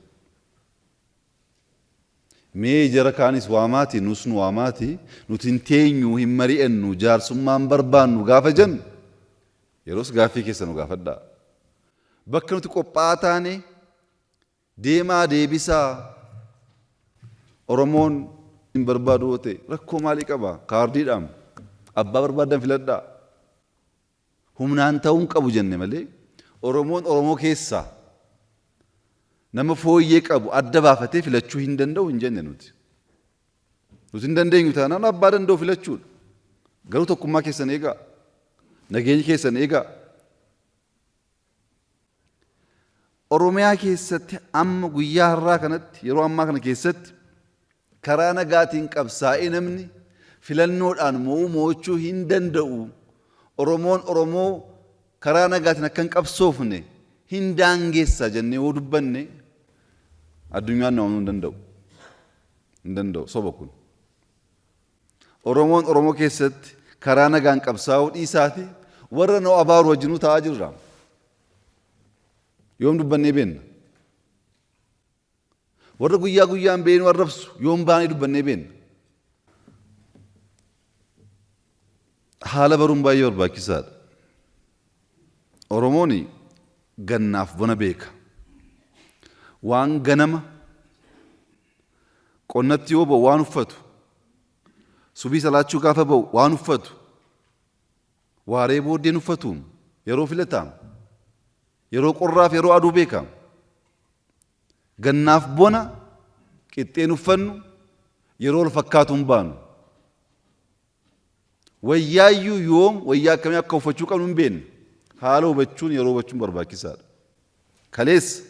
Mee jara kaanis waamaati nus nu waamaati nuti hin teenyu hin mari'annu jaarsummaa hin barbaannu gaafa jennu yeroos gaaffii keessa nu gaafadhaa. Bakka nuti qophaa'aa taane deemaa deebisaa Oromoon hin barbaadu yoo ta'e rakkoo maalii qaba kaardiidhaan abbaa barbaadan filadhaa. Humnaan ta'uu hin qabu jenne malee Oromoon Oromoo keessaa nama fooyyee qabu adda baafatee filachuu hin danda'u hin jenne nuti. Nuti hin dandeenyu taanaan abbaa danda'u filachuudha. Garuu tokkummaa keessan eegaa. Nageenya keessan eegaa. Oromiyaa keessatti amma guyyaa har'aa kanatti yeroo ammaa kana keessatti karaa nagaatiin qabsaa'ee namni filannoodhaan mo'uu mo'achuu hin danda'u. Oromoon Oromoo karaa nagaatiin akka hin qabsoofne hin daangeessa jennee yoo dubbanne addunyaan nu amanuu hin danda'u. Hin danda'u soba kun. Oromoon Oromoo keessatti karaa nagaan qabsaa'uu dhiisaati warra nu abaaru wajjinuu taa'aa jirra. Yoom dubbannee beenna? Warra guyyaa guyyaan beenuu arrabsu yoom baanee dubbannee beenna? Haala baruun baay'ee barbaachisaadha. Oromoon gannaaf bona beeka. Waan ganama qonnatti yoo ba'u waan uffatu, subii salaachuu gaafa ba'u waan uffatu, waaree booddeen uffatuun yeroo filataam, yeroo qorraaf yeroo aduu beekaam. Gannaaf bona qixxeen uffannu yeroo wal fakkaatuun baanu. Wayyaayyuu yoom wayyaa akkamii akka uffachuu qabnu hin beekne. Haala hubachuun yeroo hubachuun barbaachisaadha. Kaleessa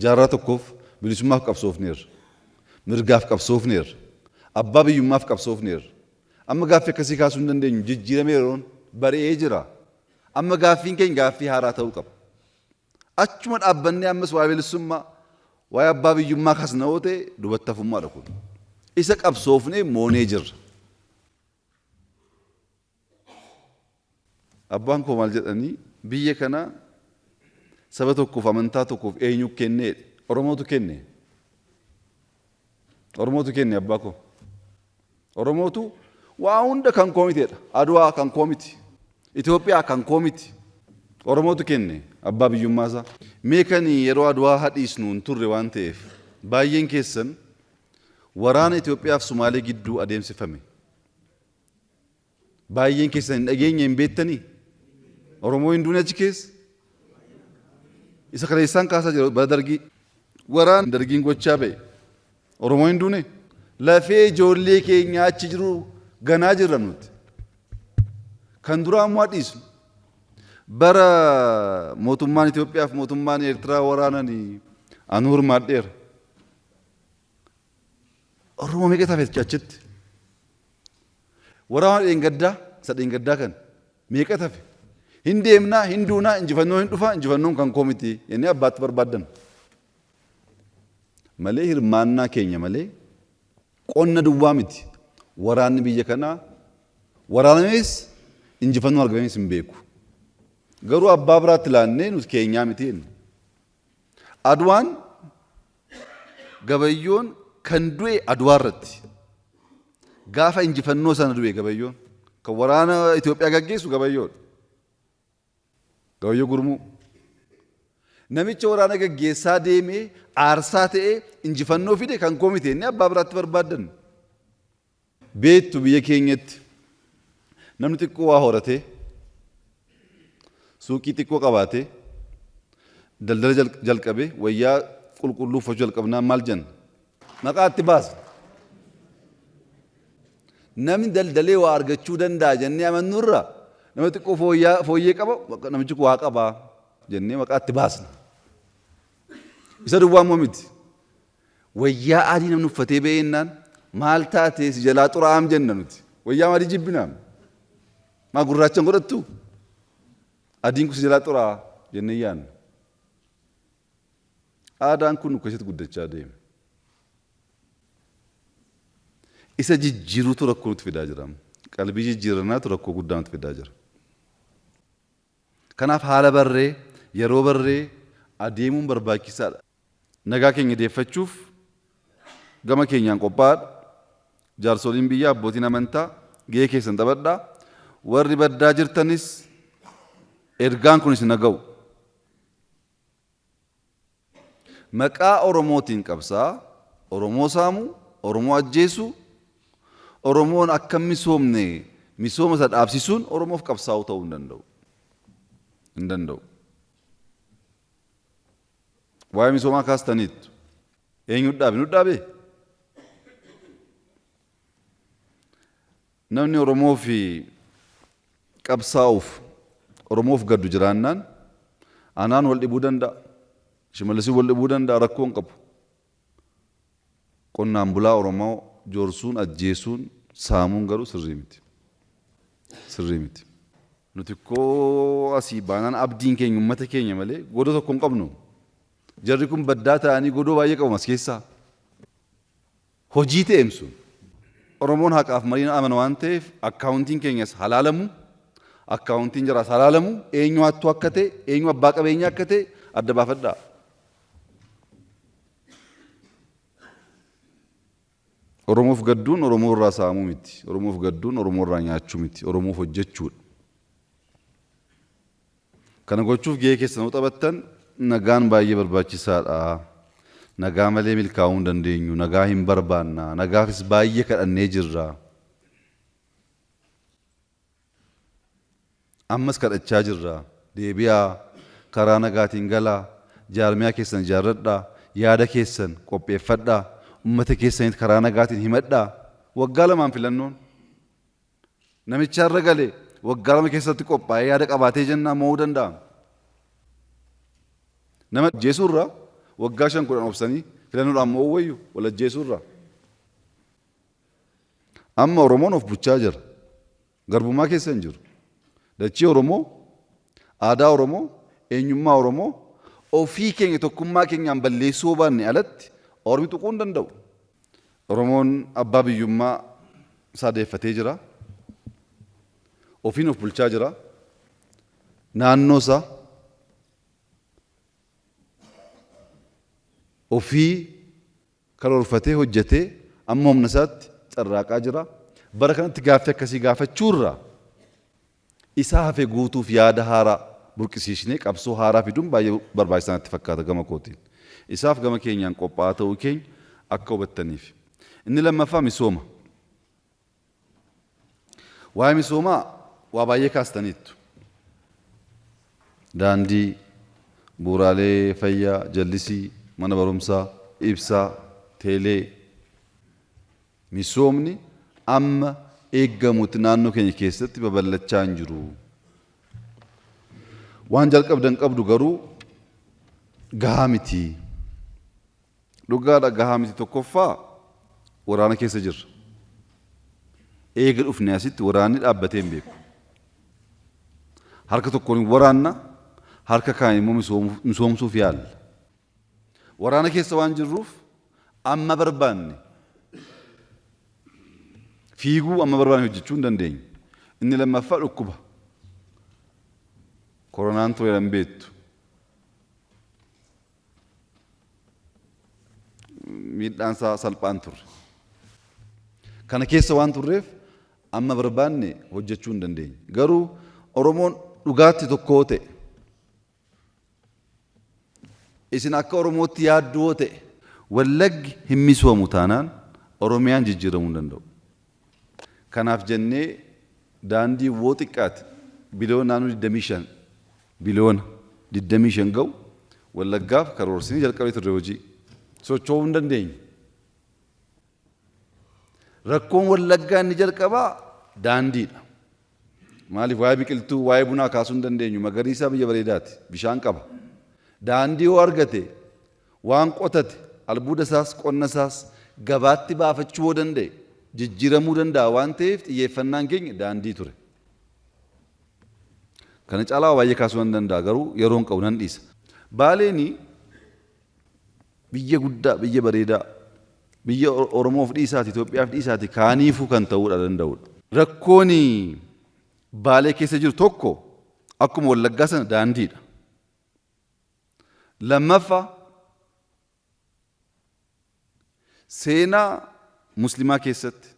jaarraa tokkoof bilisummaaf qabsoofneerra. Mirgaaf qabsoofneerra. Abbaa biyyummaaf qabsoofneerra. Amma gaaffii akkasii kaasuu hin dandeenyu. Jijjiiramee yeroon bari'ee jira. Amma gaaffiin keenya gaaffii haaraa ta'uu qaba. Achuma dhaabbannee ammas waa'ee bilisummaa, waa'ee abbaa biyyummaa kaasna yoo ta'e duubatti hafummaadha kun. Isa qabsoofnee moonee jirra. Abbaan koo maal jedhanii biyya kana saba tokkoof amantaa tokkoof eenyu kennee Oromootu kenne. Oromootu kenne abbaa koo. Oromootu waa hunda kan koo miteedha. Adwaa kan koo miti. Itoophiyaa kan koo miti. Oromootu kenne abbaa biyyummaa isaa. Mee kan yeroo Adwaa hadhiisnu hin turre waan ta'eef baay'een keessan waraana Itoophiyaa fi Sumaalee gidduu adeemsifame. Baay'een keessan hin dhageenye hin beektanii? Oromoo hin duune achi keessa? Isa kaleessaan kaasaa jira bara dargii. Waraan dargiin gochaa ba'e. Oromoo hin duune? Lafee ijoollee keenyaa achi jiru ganaa jirra nuti. Kan duraa immoo dhiisnu. Bara mootummaan Itoophiyaa fi mootummaan Eertiraa waraananii anuu hirmaadheera. Oromoo meeqa tafe achitti? Waraana dheengaddaa isa dheengaddaa kan meeqa tafe? Hin deemnaa, hin duunaa, injifannoo hin dhufaa, injifannoon kan koo miti jennee abbaatti barbaaddan. Malee hirmaannaa keenya malee qonna duwwaa miti. Waraanni biyya kanaa waraanamees injifannoo argamees hin beeku. Garuu abbaa biraatti laannee nuti keenyaa miti jenna. Adwaan Gabayyoon kan du'e Adwaa irratti. Gaafa injifannoo sana du'e Gabayyoon. Kan waraana Itoophiyaa gaggeessu Gabayyoodha. Gabayyoo Gurmuu. Namicha waraana gaggeessaa deemee aarsaa ta'ee injifannoo fide kan koo miti inni abbaa biraatti barbaaddan. Beektu biyya keenyatti namni xiqqoo waa horatee suuqii xiqqoo qabaatee daldala jalqabee wayyaa qulqulluu uffachuu jalqabnaan maal jenna? Maqaa itti baasna. Namni daldalee waa argachuu danda'a jennee amannurra nama xiqqoo fooyyee qaba namichi kun waa qaba jennee maqaa itti baasna. Isa duwwaa immoo miti. Wayyaa adii namni uffatee ba'ee jennaan maal taatee si jalaa xuraa'aam jenna nuti. Wayyaa adii jibbinaam. Maa gurraacha hin godhattuu? Adiin kun si jalaa xuraa'a jennee yaadna. Aadaan kun nu keessatti guddachaa deeme. Isa jijjiiruutu rakkoo nutti fidaa jira. Qalbii jijjiirrannaatu rakkoo guddaa nutti fidaa jira. Kanaaf haala barree, yeroo barree adeemuun barbaachisaadha. Nagaa keenya deeffachuuf gama keenyaan qophaa'aadha. Jaarsoliin biyyaa, abbootiin amantaa gahee keessan taphadhaa. Warri baddaa jirtanis ergaan kun isin haa ga'u. Maqaa Oromootiin qabsaa'aa, Oromoo saamuu, Oromoo ajjeesuu, Oromoon akka hin misoomne misooma isa dhaabsisuun Oromoof qabsaa'uu ta'uu hin danda'u. Hin danda'u. Waa'ee misoomaa kaastaniittu. Eenyu dhaabe? Nu dhaabee? Namni Oromoo fi qabsaa'uuf Oromoof gaddu jiraannaan anaan wal dhibuu danda'a. Shimalisiin wal dhibuu danda'a rakkoo hin qabu. Qonnaan bulaa Oromoo joorsuun, ajjeesuun, saamuun garuu sirrii miti. Sirrii miti. Nuti koo asii baanaan abdiin keenya uummata keenya malee godoo tokko hin qabnu. Jarri kun baddaa ta'anii godoo baay'ee qabu as keessaa. Hojii ta'eem sun. Oromoon haqaaf mariin amana waan ta'eef akkaawuntiin keenyas halaalamu, akkaawuntiin jaraas halaalamu, eenyu hattuu akka ta'e, eenyu abbaa qabeenyaa akka ta'e adda baafadhaa. Oromoof gadduun Oromoo irraa saamuu miti. Oromoof gadduun Oromoo irraa nyaachuu miti. Oromoof hojjechuudha. Kana gochuuf gahee keessan yoo taphattan nagaan baay'ee barbaachisaadha. Nagaa malee milkaa'uu hin dandeenyu. Nagaa hin barbaanna. Nagaafis baay'ee kadhannee jirra. Ammas kadhachaa jirra. Deebi'aa, karaa nagaatiin galaa, jaarmiyaa keessan ijaarradhaa, yaada keessan qopheeffadhaa, ummata keessanitti karaa nagaatiin himadhaa. Waggaa lamaan filannoon. Namicha har'a gale waggaa 2 keessatti qophaa'ee yaada qabaatee jennaan mo'uu danda'a. Nama ajjeesuu irra waggaa 5 10 obsanii filannoodhaan mo'uu wayyu wal ajjeesuu irra. Amma Oromoon of bulchaa jira. Garbummaa keessa hin jiru. Dachii Oromoo, aadaa Oromoo, eenyummaa Oromoo ofii keenya tokkummaa keenyaan balleessuu yoo baanne alatti ormi tuquu hin danda'u. Oromoon abbaa biyyummaa isaa deeffatee jira. Ofiin of bulchaa jira. Naannoo isaa ofii karoorfatee hojjetee amma humna isaatti carraaqaa jira. Bara kanatti gaaffii akkasii gaafachuurra isa hafe guutuuf yaada haaraa burqisiisnee qabsoo haaraa fiduun baay'ee barbaachisaa natti fakkaata gama kootiin. Isaaf gama keenyaan qophaa'aa ta'uu keenya akka hubattaniif. Inni lammaffaa misooma. Waa'ee misoomaa waa baay'ee kaastaniittu. Daandii, bu'uuraalee fayyaa, jallisii, mana barumsaa, ibsaa, teelee. Misoomni amma eeggamutti naannoo keenya keessatti babal'achaa hin jiru. Waan jalqabdan qabdu garuu gahaa miti. Dhugaadha gahaa miti tokkoffaa waraana keessa jirra. Eega dhufne asitti waraanni dhaabbatee hin beeku. Harka tokkoon hin waraanna, harka kaan immoo misoomsuuf yaalla. Waraana keessa waan jirruuf amma barbaanne fiiguu amma barbaanne hojjechuu hin dandeenyu. Inni lammaffaa dhukkuba. Koronaan tureera hin beektu. Miidhaan isaa salphaan turre. Kana keessa waan turreef amma barbaanne hojjechuu hin dandeenye. Garuu Oromoon dhugaatti tokko ta'e isin akka Oromootti yaadduu yoo ta'e Wallaggi hin misoomu taanaan Oromiyaan jijjiiramuu hin danda'u. Kanaaf jennee daandii woo xiqqaate biliyoona naannoo 25 biliyoona 25 ga'u Wallaggaaf karoorsinee jalqabee turre hojii. Socho'uu hin dandeenye. Rakkoon Wallaggaa inni jalqabaa daandiidha. Maaliif waa'ee biqiltuu, waa'ee bunaa kaasuu hin dandeenyu. Magariisaa biyya bareedaati. Bishaan qaba. Daandii yoo argate waan qotate albuuda isaas qonna isaas gabaatti baafachuu yoo danda'e jijjiiramuu danda'a waan ta'eef xiyyeeffannaan keenya daandii ture. Kana caalaa waa baay'ee kaasuu nan danda'a garuu yeroon qabu nan dhiisa. Baaleeni Biyya guddaa, biyya bareedaa, biyya Oromoof dhiisaati, Itoophiyaaf dhiisaati kaaniifuu kan ta'uudha danda'udha. Rakkoon Baalee keessa jiru tokko akkuma Wallaggaa sana daandiidha. Lammaffaa seenaa Muslimaa keessatti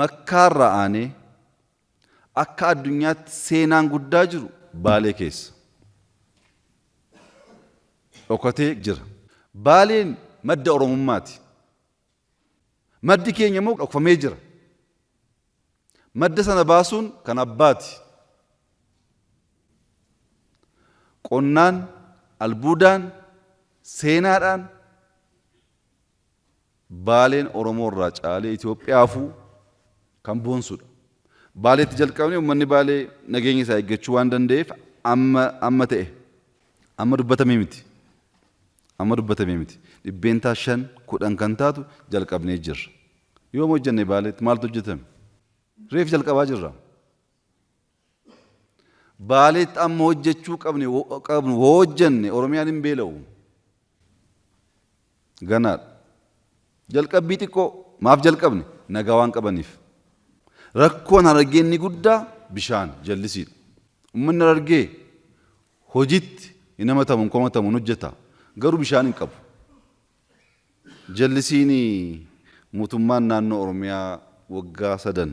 Makkaarraa aanee akka addunyaatti seenaan guddaa jiru Baalee keessa. Dhokatee jira. Baaleen madda Oromummaati. Maddi keenya immoo dhokfamee jira. Madda sana baasuun kan abbaati. Qonnaan, albuudaan, seenaadhaan Baaleen Oromoo irraa caalee Itoophiyaafuu kan boonsudha. Baaleetti jalqabnee uummanni Baalee nageenya isaa eeggachuu waan danda'eef amma amma ta'e amma dubbatamee miti. Amma dubbatamee miti. 5% 10 kan taatu jalqabnee jirra. Yoom hojjenne Baaleetti maaltu hojjetame? Reef jalqabaa jirra. Baaleetti amma hojjechuu qabne qabnu hoo hojjenne Oromiyaan hin beela'u. Ganaadha. Jalqabbii xiqqoo maaf jalqabne nagaa waan qabaniif. Rakkoon Harargee inni guddaa bishaan jallisiidha. Uummanni Harargee hojiitti hin hamatamu hin komatamu hin hojjeta garuu bishaan hin qabu. Jallisiin mootummaan naannoo Oromiyaa waggaa sadan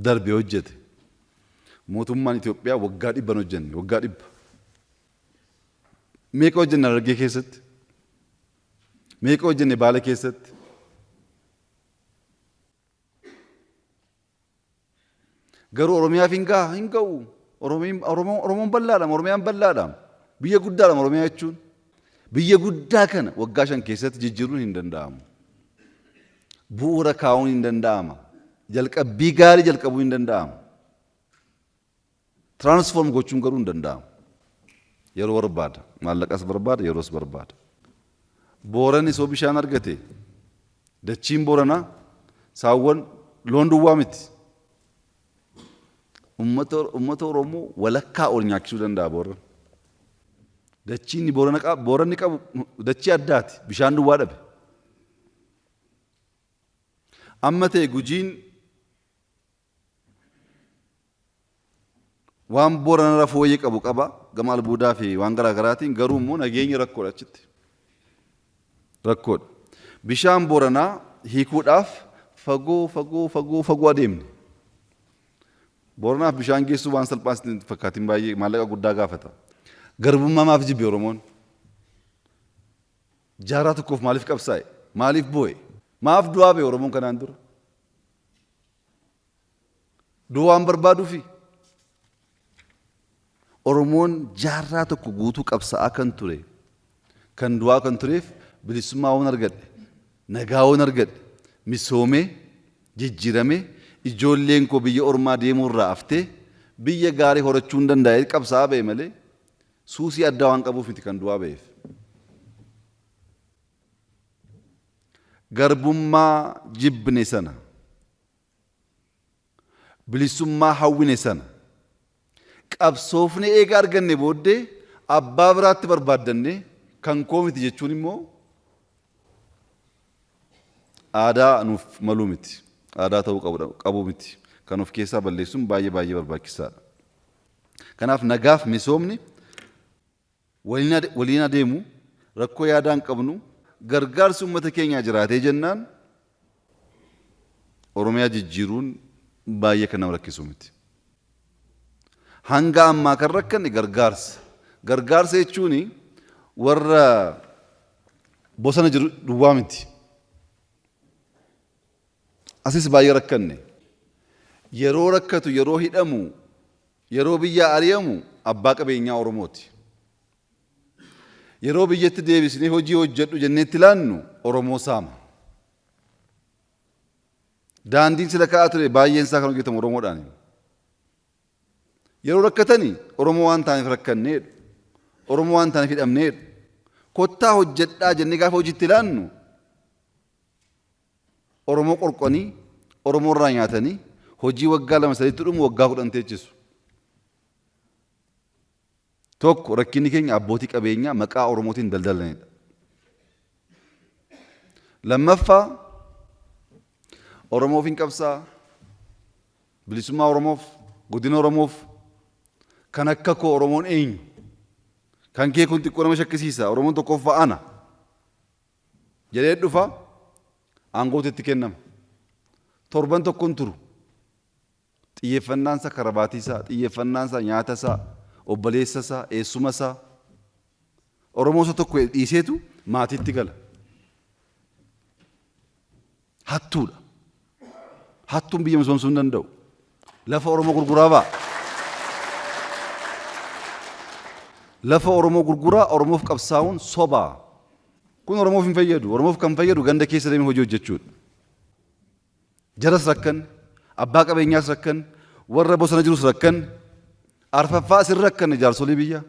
darbe hojjete mootummaan Itoophiyaa waggaa dhibban hojjenne waggaa dhibba. Meeqa hojjenne Harargee keessatti? Meeqa hojjenne Baale keessatti? Garuu Oromiyaaf hin gaha hin ga'u. Oromoon bal'aadha Oromiyaan bal'aadha. Biyya guddaadha Oromiyaa jechuun. Biyya guddaa kana waggaa 5 keessatti jijjiiruun hin danda'amu. Bu'uura kaa'uun hin danda'ama. Jalqabbii gaarii jalqabuu hin danda'amu. Transform gochuun garuu hin danda'amu. Yeroo barbaada. Maallaqas barbaada, yeroos barbaada. Booranni soo bishaan argate dachiin Booranaa saawwan loon duwwaa miti. Uummata Oromoo walakkaa ol nyaachisuu danda'a Booran. Dachiin Boorana qaba, Booranni qabu dachii addaati. Bishaan duwwaa dhabe. Amma ta'e Gujiin Waan Booranarra fooyyee qabu qaba gama albuudaa fi waan garaa garaatiin garuu immoo nageenyi rakkoodha achitti. Rakkoodha. Bishaan Booranaa hiikuudhaaf fagoo fagoo fagoo fagoo adeemne. Booranaaf bishaan geessuu waan salphaa sitti fakkaatiin baay'ee maallaqa guddaa gaafata. Garbummaa maaf jibbe Oromoon? Jaarraa tokkoof maaliif qabsaa'e? Maaliif boo'e? Maaf du'aa ba'e Oromoon kanaan dura? Du'a waan barbaaduufi. Oromoon jaarraa tokko guutuu qabsa'aa kan ture, kan du'aa kan tureef bilisummaa waan argadhe, nagaa waan argadhe, misoomee, jijjiiramee, ijoolleen koo biyya ormaa deemuu irraa haftee Biyya gaarii horachuu hin danda'a qabsaa'aa ba'e malee suusii addaa waan qabuuf miti kan du'aa ba'eef. Garbummaa jibbine sana, bilisummaa hawwine sana, qabsoofnee eega arganne booddee abbaa biraatti barbaaddanne kan koo miti jechuun immoo aadaa nuuf maluu miti. Aadaa ta'uu qabu miti. Kan of keessaa balleessuun baay'ee baay'ee barbaachisaadha. Kanaaf nagaaf misoomni waliin adeemu, rakkoo yaadaa hin qabnu, gargaarsi uummata keenyaa jiraatee jennaan Oromiyaa jijjiiruun baay'ee kan nama rakkisu miti. Hanga ammaa kan rakkanne gargaarsa. Gargaarsa jechuun warra bosona jiru duwwaa miti. Asis baay'ee rakkanne. Yeroo rakkatu, yeroo hidhamu, yeroo biyyaa ari'amu abbaa qabeenyaa Oromooti. Yeroo biyyatti deebisnee hojii hojjedhu jennee itti laannu Oromoo saama. Daandiin sila ka'aa ture baay'een isaa kan hojjetamu Oromoodhaani. Yeroo rakkatani Oromoo waan taaneef rakkanneedha. Oromoo waan taaneef hidhamneedha. Kottaa hojjedhaa jennee gaafa hojiitti laannu Oromoo qorqanii, Oromoo irraa nyaatanii hojii waggaa lama sadiitti dhumu waggaa 10 teechisu. Tokko rakkinni keenya abbootii qabeenyaa maqaa Oromootiin daldalanidha. Lammaffaa Oromoof hin qabsaa, bilisummaa Oromoof, godina Oromoof kan akka koo Oromoon eenyu? Kan kee kun xiqqoo nama shakkisiisa. Oromoon tokkoffaa ana. Jedhee dhufa, aangootu itti kennama. Torban tokko hin turu. Xiyyeeffannaan isaa karabaatii isaa, xiyyeeffannaan isaa nyaata isaa, obboleessa isaa, eessuma isaa. Oromoo isa tokko dhiiseetu maatiitti gala. Hattuudha. Hattuun biyya misoomsuu hin danda'u. Lafa Oromoo gurguraa ba'a. Lafa Oromoo gurguraa Oromoof qabsaa'uun sobaa. Kun Oromoof hin fayyadu. Oromoof kan fayyadu ganda keessa deemee hojii hojjechuudha. Jaras rakkanne, abbaa qabeenyaas rakkanne, warra bosona jirus rakkanne, arfaffaa isin rakkanne jaarsolii biyyaa.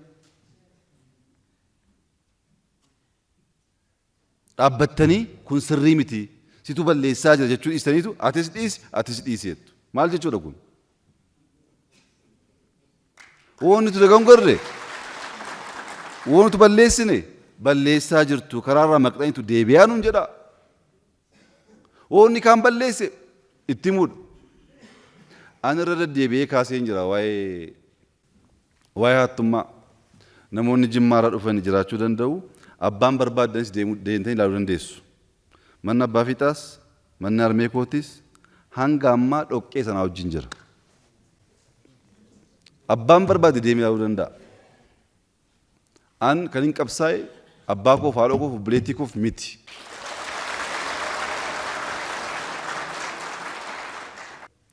Dhaabbattanii kun sirrii miti, situ balleessaa jira jechuu dhiistaniitu atis dhiisi, atis dhiisi jettu. Maal jechuudha kun? Woon nuti dogongorre, woon nuti balleessine, balleessaa jirtu karaarraa maqxaniitu deebi'aa nuun jedhaa. Woonni kaan balleesse itti himuudha. Ani irra deddeebi'ee kaaseen jira waa'ee waa'ee hattummaa. Namoonni Jimmaarraa dhufan jiraachuu danda'u. Abbaan barbaaddanis deemuu deemtanii ilaaluu dandeessu. Manni abbaa fiixaas, manni harmee kootis hanga ammaa dhoqqee sanaa wajjin jira. Abbaan barbaade deemee ilaaluu danda'a. An kanin qabsaa'e abbaa koof, haadha koof, obboleettii koof miti.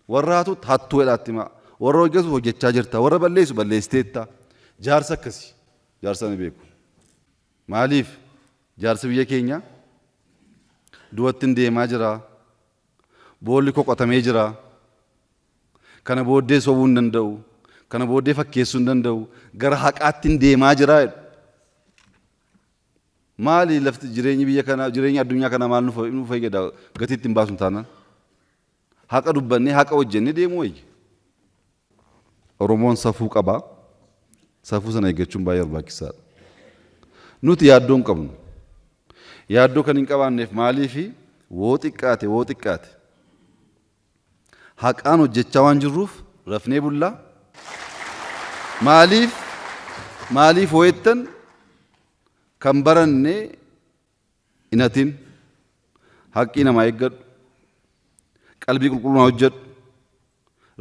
Warra hatu hattuu jedhaatti himaa. Warra hojjetu hojjechaa jirta. Warra balleessu balleessiteetta. Jaarsa akkasi. Jaarsa ni beeku. Maaliif jaarsi biyya keenya du'atti hin deemaa jira. Boolli koo qotamee jira. Kana booddee sobuu hin danda'u. Kana booddee fakkeessuu hin danda'u. Gara haqaattin deemaa jira jedhu. Maali lafti jireenyi biyya kanaa jireenyi addunyaa kanaa maal nu fayyada gatii ittiin baasnu taanaan. Haqa dubbannee haqa hojjennee deemuu wayya. Oromoon safuu qaba. Safuu sana eeggachuun baay'ee barbaachisaadha. Nuti yaaddoo hin qabnu. Yaaddoo kan hin qabaanneef maaliifi woo xiqqaate woo xiqqaate. Haqaan hojjechaa waan jirruuf rafnee bullaa. Maaliif maaliif hoo jettan kan baranne hin hatin, haqqii namaa eeggadhu, qalbii qulqulluun hojjedhu,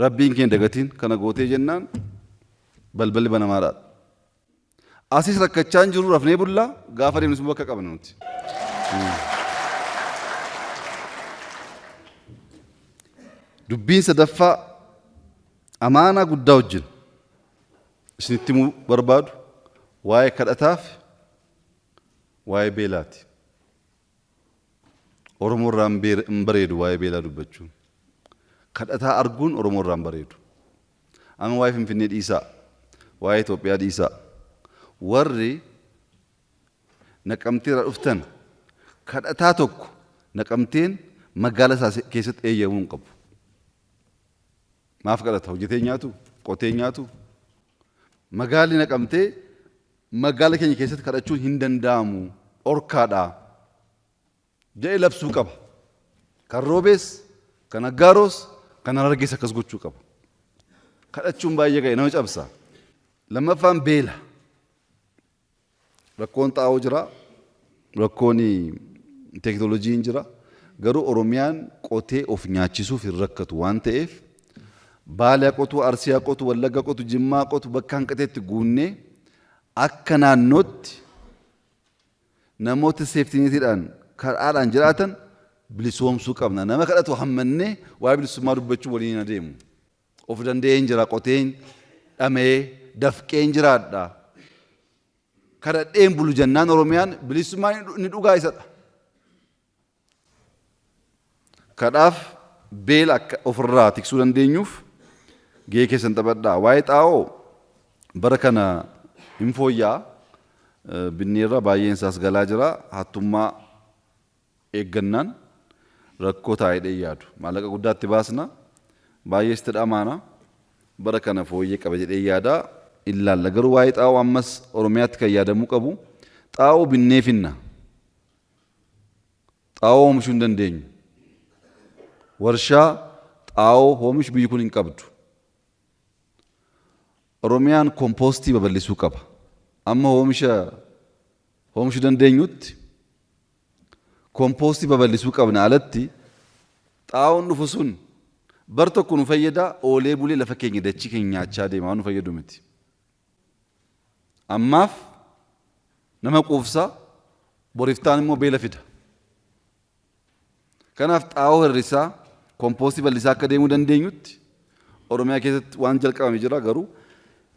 Rabbiin kee hin dagatin kana gootee jennaan balballi banamaadha. Asis rakkachaa hin jirru rafnee bullaa gaafa deemnus immoo bakka qabna nuti. Dubbiin sadaffaa amaanaa guddaa wajjin isinitti himuu barbaadu waa'ee kadhataaf waa'ee beelaati. Oromoo irraa hin bareedu waa'ee beelaa dubbachuun. Kadhataa arguun Oromoo irraa hin bareedu. Amma waa'ee Finfinnee dhiisaa. Waa'ee Itoophiyaa dhiisaa. Warri Naqamtee irraa dhuftan kadhataa tokko Naqamteen magaala isaa keessatti eeyyamuu hin qabu. Maaf kadhata? Hojjetee hin nyaatu? Qotee hin nyaatu? Magaalli Naqamtee magaala keenya keessatti kadhachuun hin danda'amu. Dhorkaadha. Jedhee labsuu qaba. Kan Roobees, kan Aggaaroos, kan Harargees akkas gochuu qaba. Kadhachuun baay'ee ga'e nama cabsa. Lammaffaan beela. Rakkoon xaa'oo jira, rakkoon teekinooloojiin jira. Garuu Oromiyaan qotee of nyaachisuuf hin rakkatu waan ta'eef Baalee haa qotu, Arsii haa qotu, Wallagga qotu, Jimmaa haa qotu bakka hanqateetti guunnee akka naannootti namoota seeftineetiidhaan karaadhaan jiraatan bilisoomsuu qabna. Nama kadhatu hammannee waa'ee bilisummaa dubbachuu waliin hin adeemu. Of danda'een jira, qoteen, dhama'ee, dafqeen jiraadha. Kadhadheen bulu jennaan Oromiyaan bilisummaa inni dhugaa isadha. Kadhaaf beela akka ofirraa tiksuu dandeenyuuf gahee keessan taphadhaa. Waa'ee xaa'oo bara kana hin fooyya'a. Binneerra baay'een isaas galaa jira. Hattummaa eeggannaan rakkoo ta'a jedhee hin yaadu. Maallaqa guddaa itti baasna, baay'ees itti dhamaana. Bara kana fooyyee qaba jedhee yaada. Ilaalla. Garuu waa'ee xaa'oo ammas Oromiyaatti kan yaadamuu qabu xaa'oo binnee finna. Xaa'oo oomishuu hin dandeenyu. Warshaa xaa'oo oomishu biyyi kun hin qabdu. Oromiyaan kompoostii babal'isuu qaba. Amma oomisha oomishuu dandeenyutti kompoostii babal'isuu qabna alatti xaa'oon dhufu sun bar tokko nu fayyada oolee bulee lafa keenya dachii keenya nyaachaa deema waan nu fayyadu miti. Ammaaf nama quufsa boriftaan immoo beela fida. Kanaaf xaa'oo hir'isaa, kompoostii bal'isaa akka deemuu dandeenyutti Oromiyaa keessatti waan jalqabame jira garuu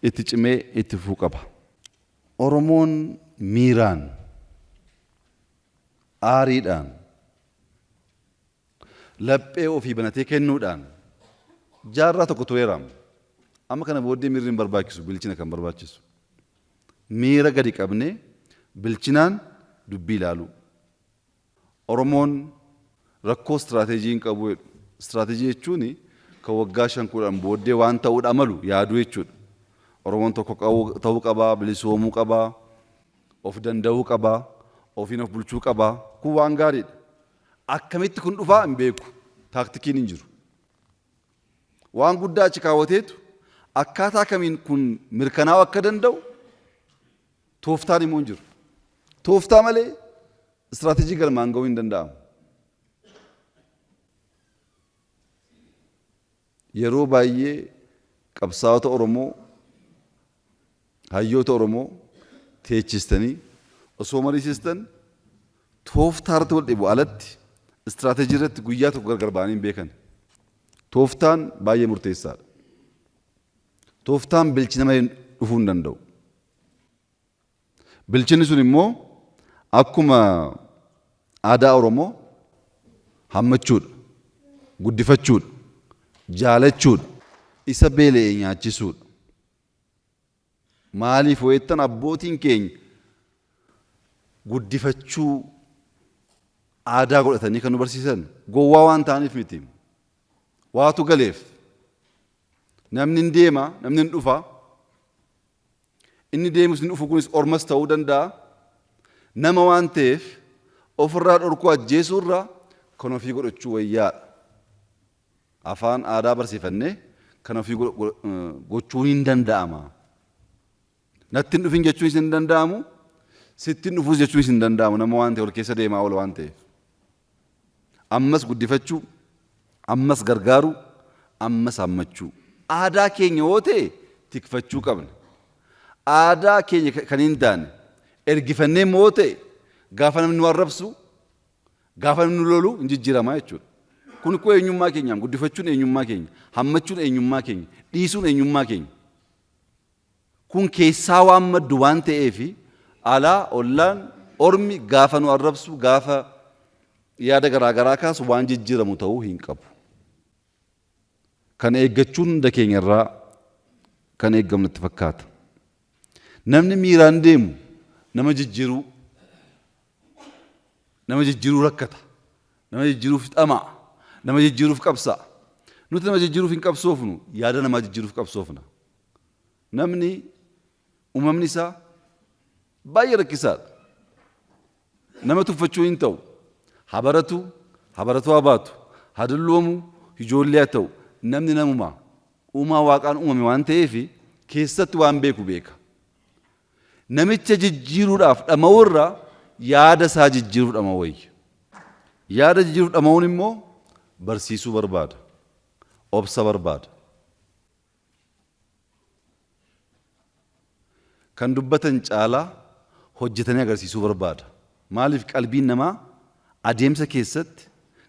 itti cimee itti fufuu qaba. Oromoon miiraan, aariidhaan, laphee ofii banatee kennuudhaan jaarraa tokko tureera. Amma kana booddee miirri hin barbaachisu, bilchina kan barbaachisu. Miira gadi qabnee bilchinaan dubbii ilaaluu. Oromoon rakkoo istiraateejii hin qabu jedhu. Istiraateejii jechuun kan waggaa 5 10 booddee waan ta'uudha malu yaaduu jechuudha. Oromoon tokko ta'uu qaba, bilisoomuu qaba, of danda'uu qaba, ofiin of bulchuu qaba. Kun waan gaariidha. Akkamitti kun dhufaa hin beeku. Taaktikiin hin jiru. Waan guddaa achi kaawwateetu akkaataa kamiin kun mirkanaa'uu akka danda'u tooftaan immoo hin jiru. Tooftaa malee istiraateejii galmaan ga'uu hin danda'amu. Yeroo baay'ee qabsaa'ota Oromoo, hayyoota Oromoo teechistanii osoo mariisistan tooftaa irratti wal dhibu alatti istiraateejii irratti guyyaa tokko gargar ba'anii hin beekan. Tooftaan baay'ee murteessaadha. Tooftaan bilchina malee dhufuu hin danda'u. Bilchinni sun immoo akkuma aadaa Oromoo hammachuudha, guddifachuudha, jaalachuudha, isa beela'e nyaachisuudha. Maaliif yoo jettan abbootiin keenya guddifachuu aadaa godhatanii kan nu barsiisan gowwaa waan ta'aniif miti. Waatu galeef. Namni hin deema, namni hin dhufa. Inni deemus inni dhufu kunis ormas ta'uu danda'a. Nama waan ta'eef ofirraa dhorkuu ajjeesuu irra kan ofii godhachuu wayyaadha. Afaan aadaa barsiifannee kan ofii gochuun hin danda'ama. Natti hin dhufin jechuunis hin danda'amu, sitti hin dhufuus jechuunis hin danda'amu nama waan ta'eef wal keessa deemaa oola waan ta'eef. Ammas guddifachuu, ammas gargaaruu, ammas hammachuu. Aadaa keenya yoo ta'e tikfachuu qabna. Aadaa keenya kan hin taane ergifannee immoo yoo ta'e gaafa namni nu arrabsu, gaafa namni nu lolu hin jijjiiramaa jechuudha. Kun koo eenyummaa keenyaam guddifachuun eenyummaa keenya, hammachuun eenyummaa keenya, dhiisuun eenyummaa keenya. Kun keessaa waan maddu waan ta'eef alaa ollaan ormi gaafa nu arrabsu gaafa yaada garaa garaa kaasu waan jijjiiramu ta'uu hin qabu. Kana eeggachuun hunda keenya irraa kan eegamu natti fakkaata. Namni miiraan deemu nama jijjiiruu nama jijjiiruu rakkata. Nama jijjiiruuf dhama'a. Nama jijjiiruuf qabsa'a. Nuti nama jijjiiruuf hin qabsoofnu, yaada namaa jijjiiruuf qabsoofna. Namni uumamni isaa baay'ee rakkisaadha. Nama tuffachuu hin ta'u. Haa baratu, haa baratuu haa baatu, haa dulloomu, ijoollee haa ta'u. Namni namuma. Uumaa Waaqaan uumame waan ta'eef keessatti waan beeku beeka. Namicha jijjiiruudhaaf dhama'uu irra yaada isaa jijjiiruuf dhama'uu wayya. Yaada jijjiiruuf dhama'uun immoo barsiisuu barbaada. Obsa barbaada. Kan dubbatan caalaa hojjetanii agarsiisuu barbaada. Maaliif qalbiin namaa adeemsa keessatti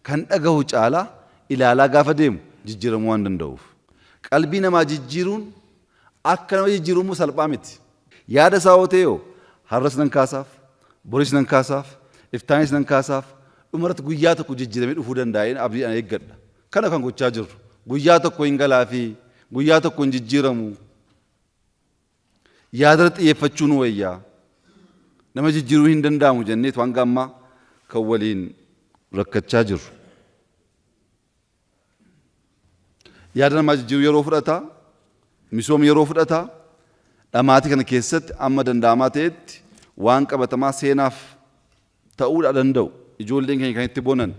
kan dhagahu caalaa ilaalaa gaafa deemu jijjiiramuu waan danda'uuf. Qalbii namaa jijjiiruun akka nama jijjiiruu immoo salphaa miti. Yaada isaa hoo ta'e hoo har'as nan kaasaaf, boris nan kaasaaf, iftaanis nan kaasaaf, dhumarratti guyyaa tokko jijjiiramee dhufuu danda'a jedheen abdiidhaan eeggadha. Kana kan gochaa jirru. Guyyaa tokko hin galaafi, guyyaa tokko hin jijjiiramu. Yaadarra xiyyeeffachuu nu wayya. Nama jijjiiruu hin danda'amu jenneetu hanga ammaa kan waliin rakkachaa jirru. Yaada namaa jijjiiruu yeroo fudhata, misoomni yeroo fudhata. Dhamaatii kana keessatti amma danda'amaa ta'etti waan qabatamaa seenaaf ta'uudha danda'u ijoolleen keenya kan itti boonan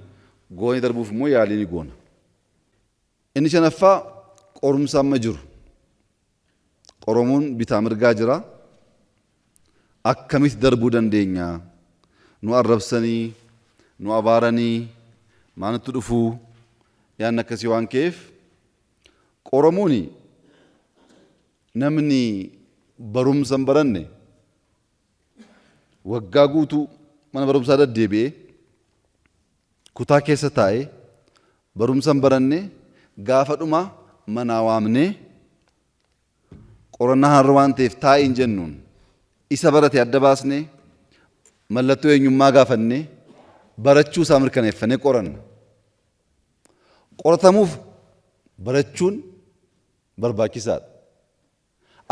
goonee darbuuf immoo yaalii ni goona. Inni shanaffaa qorumsa amma jiru. Qoramuun bitaa mirgaa jira. Akkamitti darbuu dandeenya? Nu arrabsanii, nu abaaranii, maa nutti dhufuu? Yaadni akkasii waan ka'eef qoramuun namni barumsa hin baranne waggaa guutuu mana barumsaa deddeebi'ee kutaa keessa taa'ee barumsa hin baranne gaafa dhumaa manaa waamnee qorannaa har'a waan ta'eef taa'i hin jennuun isa barate adda baasnee mallattoo eenyummaa gaafannee barachuu isaa mirkaneeffannee qoranna. Qoratamuuf barachuun barbaachisaadha.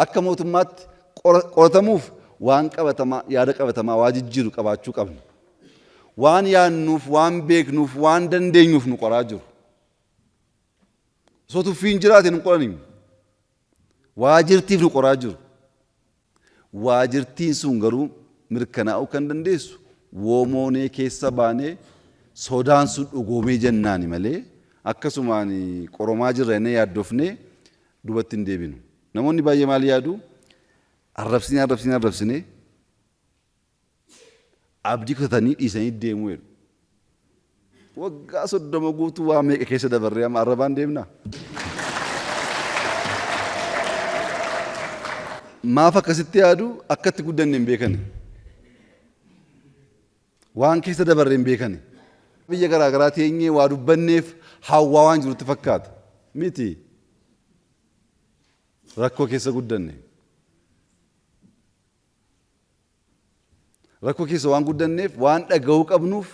Akka mootummaatti qoratamuuf waan qabatamaa, yaada qabatamaa waa jijjiiru qabaachuu qabna. Waan yaadnuuf, waan beeknuuf, waan dandeenyuuf nu qoraa jiru. Osoo tuffiin jiraate nu qorani. Waa jirtiif nu qoraa jiru. Waa jirtiin sun garuu mirkanaa'uu kan dandeessu woomoonee keessa baanee sodaan sun dhugoomee jennaani malee akkasumaan qoromaa jirra jennee yaaddofnee duubatti hin deebinu. Namoonni baay'ee maal yaadu? Arrabsinee arrabsinee arrabsinee abdii kutatanii dhiisanii deemuu jedhu. Waggaa 30 guutuu waa meeqa keessa dabarree amma arrabaan deemnaa? Maaf akkasitti yaadu? Akkatti guddanne hin beekani. Waan keessa dabarre hin beekani. Biyya garaa garaa teenyee waa dubbanneef hawwaa waan jirutti fakkaata. Miti. Rakkoo keessa guddanne. Rakkoo keessa waan guddanneef waan dhaga'uu qabnuuf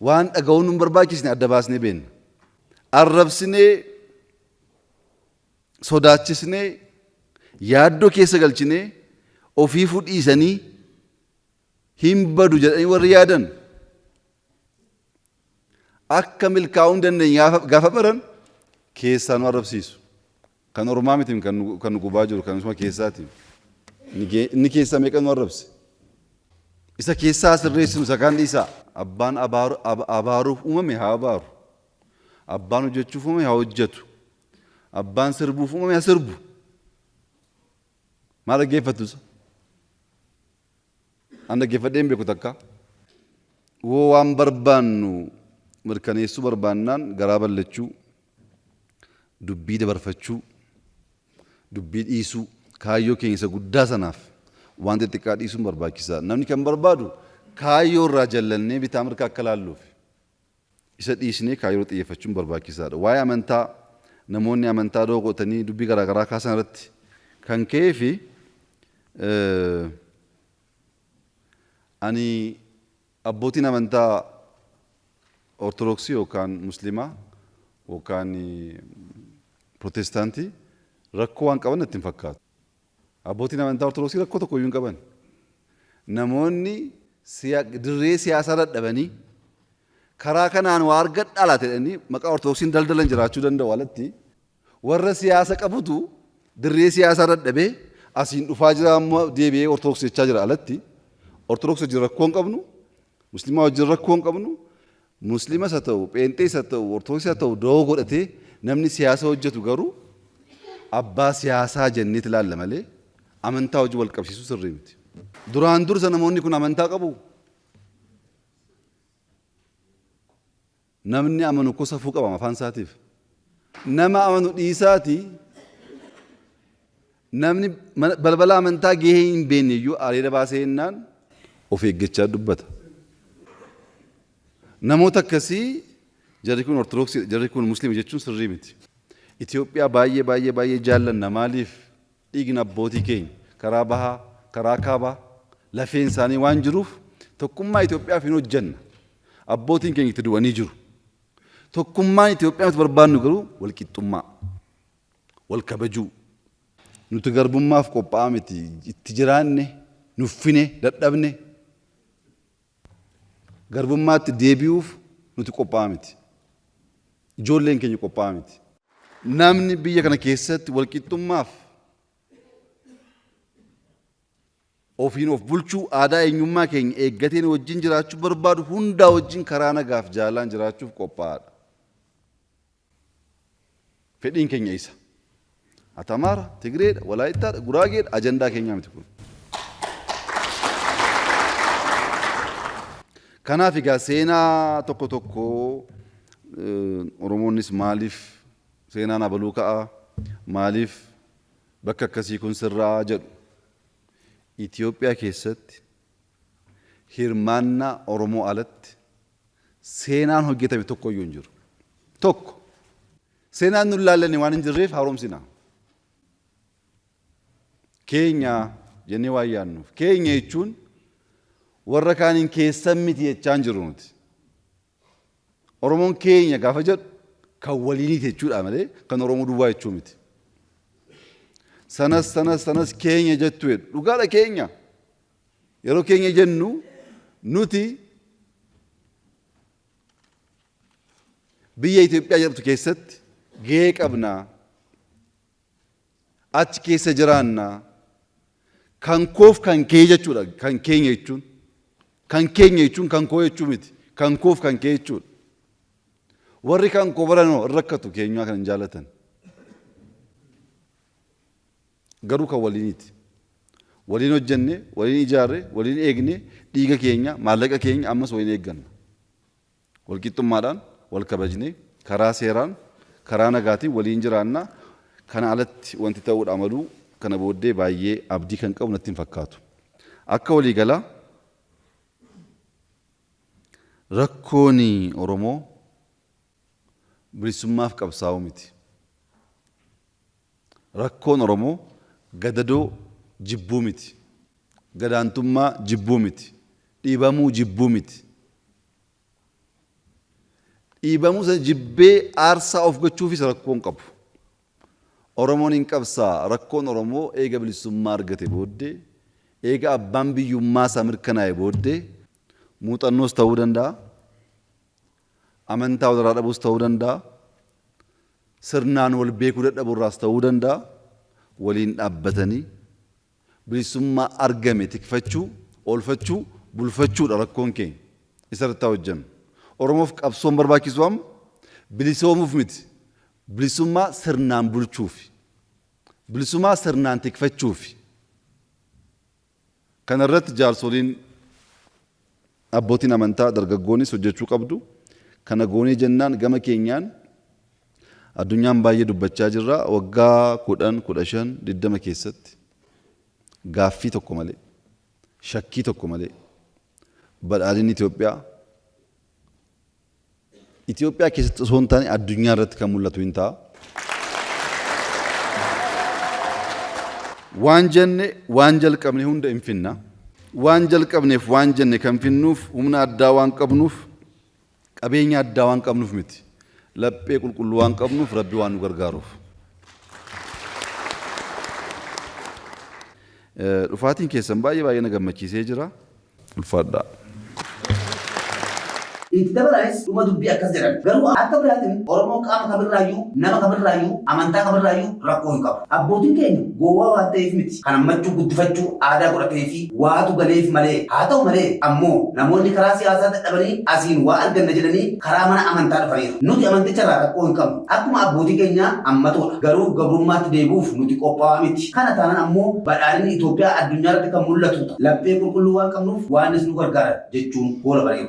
waan dhaga'uu nu hin barbaachisne adda baasnee beenna. Arrabsinee sodaachisnee yaaddoo keessa galchinee ofiifuu dhiisanii hin badu jedhanii warri yaadan akka milkaa'uu hin dandeenye gaafa baran keessaa nu arrabsiisu. Kan ormaa miti kan nu gubaa jiru kan isuma keessaati. Inni keessaa meeqa nu arrabse? Isa keessaa sirreessinu isa kaan dhiisaa. Abbaan abaaruuf uumame haa abaaru. Abbaan hojjechuuf uumame haa hojjetu. Abbaan sirbuuf uumame haa sirbu. Maal dhaggeeffattu isa? An dhaggeeffadhee hin beeku takka. Woo waan barbaannu mirkaneessuu barbaannaan garaa ballachuu, dubbii dabarfachuu, dubbii dhiisuu, kaayyoo keenya isa guddaa sanaaf waan xixiqqaa dhiisuun barbaachisaadha. Namni kan barbaadu kaayyoo irraa jallannee bitaa mirga akka laalluuf. Isa dhiisnee kaayyoo irratti xiyyeeffachuun barbaachisaadha. Waa'ee amantaa namoonni amantaa doo godhatanii dubbii garaa garaa kaasan irratti kan ka'ee fi ani abbootiin amantaa Ortodoksii yookaan Muslimaa yookaan Pirootestaantii Rakkoo waan qaban natti hin fakkaatu. Abbootiin amantaa Ortodoksii rakkoo tokko iyyuu hin qaban. Namoonni dirree siyaasaa dadhabanii karaa kanaan waa argadhaa laata jedhanii maqaa Ortodoksiin daldalan jiraachuu danda'u alatti warra siyaasa qabutu dirree siyaasaa dadhabee asiin dhufaa jira amma deebi'ee Ortodoksii jechaa jira alatti Ortodoksii wajjin rakkoo hin qabnu, Musliimaa wajjin rakkoo hin qabnu, Musliimas haa ta'u, Pheenxees haa ta'u, Ortodoksii haa ta'u da'oo godhatee namni siyaasa hojjetu garuu abbaa siyaasaa jenneet ilaalla malee amantaa wajjin wal qabsiisuu sirrii miti. Duraan dursa namoonni kun amantaa qabuu? Namni amanu ko safuu qaba afaan isaatiif. Nama amanu dhiisaati namni balbala amantaa gahee hin beekne iyyuu areeda baasee jennaan of eeggachaa dubbata. Namoota akkasii jarri kun Ortodoksii jarri kun Musliima jechuun sirrii miti. Itoophiyaa baay'ee baay'ee baay'ee jaallanna maaliif dhiigni abbootii keenya karaa bahaa karaa kaabaa lafeen isaanii waan jiruuf tokkummaa Itoophiyaaf hin hojjenna. Abbootiin keenya itti du'anii jiru. Tokkummaan Itoophiyaa nuti barbaannu garuu walqixxummaa, wal kabajuu. Nuti garbummaaf qophaa'aa miti. Itti jiraanne, nuffine, dadhabne. Garbummaatti deebi'uuf nuti qophaa'aa miti. Ijoolleen keenya qophaa'aa miti. Namni biyya kana keessatti walqixxummaaf ofiin of bulchuu aadaa eenyummaa keenya eeggateen wajjin jiraachuu barbaadu hundaa wajjin karaa nagaaf jaalalaan jiraachuuf qophaa'aadha. Fedhiin keenya isa. Ati Amaara, Tigreedha, Walaayittaadha, Guraageedha ajandaa keenyaa miti kun. Kanaaf egaa seenaa tokko tokko Oromoonnis maaliif seenaan abaluu ka'a, maaliif bakka akkasii kun sirraa jedhu. Itoophiyaa keessatti hirmaannaa Oromoo alatti seenaan hojjetame tokko iyyuu hin jiru. Tokko. Seenaan nun laallanne waan hin jirreef haaromsina. Keenya jennee waan yaadnuuf. Keenya jechuun warra kaaniin keessan miti jechaa hin jirru nuti. Oromoon keenya gaafa jedhu kan waliiniiti jechuudha malee kan Oromoo duwwaa jechuu miti. Sanas sanas sanas keenya jettu jedhu. Dhugaadha keenya. Yeroo keenya jennu nuti biyya Itoophiyaa jedhamtu keessatti gahee qabna. Achi keessa jiraanna. Kan koof kan kee jechuudha. Kan keenya jechuun. Kan keenya jechuun kan koo jechuu miti. Kan koof kan kee jechuudha. Warri kan koo baranoo hin rakkatu keenyaa kan hin jaallatan. Garuu kan waliiniiti. Waliin hojjenne, waliin ijaarre, waliin eegne, dhiiga keenya, maallaqa keenya ammas waliin eegganna. Walqixxummaadhaan wal kabajnee, karaa seeraan, karaa nagaatiin waliin jiraanna. Kana alatti wanti ta'uudha malu kana booddee baay'ee abdii kan qabu natti hin fakkaatu. Akka waliigalaa rakkoon Oromoo bilisummaaf qabsaa'uu miti. Rakkoon Oromoo gadadoo jibbuu miti. Gadaantummaa jibbuu miti. Dhiibamuu jibbuu miti. Dhiibamuu sana jibbee aarsaa of gochuufis rakkoo hin qabu. Oromoon hin qabsaa'a. Rakkoon Oromoo eega bilisummaa argate booddee, eega abbaan biyyummaa isaa mirkanaa'e booddee muuxannoos ta'uu danda'a, amantaa walirraa dhabuus ta'uu danda'a, sirnaan wal beekuu dadhabuurraas ta'uu danda'a, waliin dhaabbatanii bilisummaa argame tikfachuu, oolfachuu, bulfachuudha rakkoon keenya. Isa irratti haa hojjennu. Oromoof qabsoon barbaachisu amma bilisoomuuf miti. Bilisummaa sirnaan bulchuufi. Bilisummaa sirnaan tikfachuufi. Kana irratti jaarsoliin abbootiin amantaa dargaggoonis hojjechuu qabdu. Kana goonee jennaan gama keenyaan addunyaan baay'ee dubbachaa jirra. Waggaa 10, 15, 20 keessatti gaaffii tokko malee, shakkii tokko malee badhaadhinni Itoophiyaa Itoophiyaa keessatti osoo hin taane addunyaa irratti kan mul'atu hin ta'a. Waan jenne waan jalqabne hunda hin finna. Waan jalqabneef waan jenne kan finnuuf humna addaa waan qabnuuf qabeenya addaa waan qabnuuf miti. Laphee qulqulluu waan qabnuuf Rabbi waan nu gargaaruuf. Dhufaatiin keessan baay'ee baay'ee na gammachiisee jira. Ulfaadhaa. Itti dabalaanis dhuma dubbii akkas jedhan. Garuu akka biraatiin Oromoon qaama kamirraayyuu, nama kamirraayyuu, amantaa kamirraayyuu rakkoo hin qabu. Abbootiin keenya gowwaa waan ta'eef miti. Kan hammachuu guddifachuu aadaa godhatee fi waatu galeef malee. Haa ta'u malee ammoo namoonni karaa siyaasaa dadhabanii asiin waa arganna jedhanii karaa mana amantaa dhufaniiru. Nuti amanticharraa rakkoo hin qabnu. Akkuma abbootii keenyaa hammatoodha. Garuu gabrummaatti deebi'uuf nuti qophaa'aa miti. Kana taanaan ammoo badhaadhinni Itoophiyaa addunyaa irratti kan mul'atudha. Laphee qulqulluu waan qabnuuf waanis nu gargaara jechuun goolabaniiru.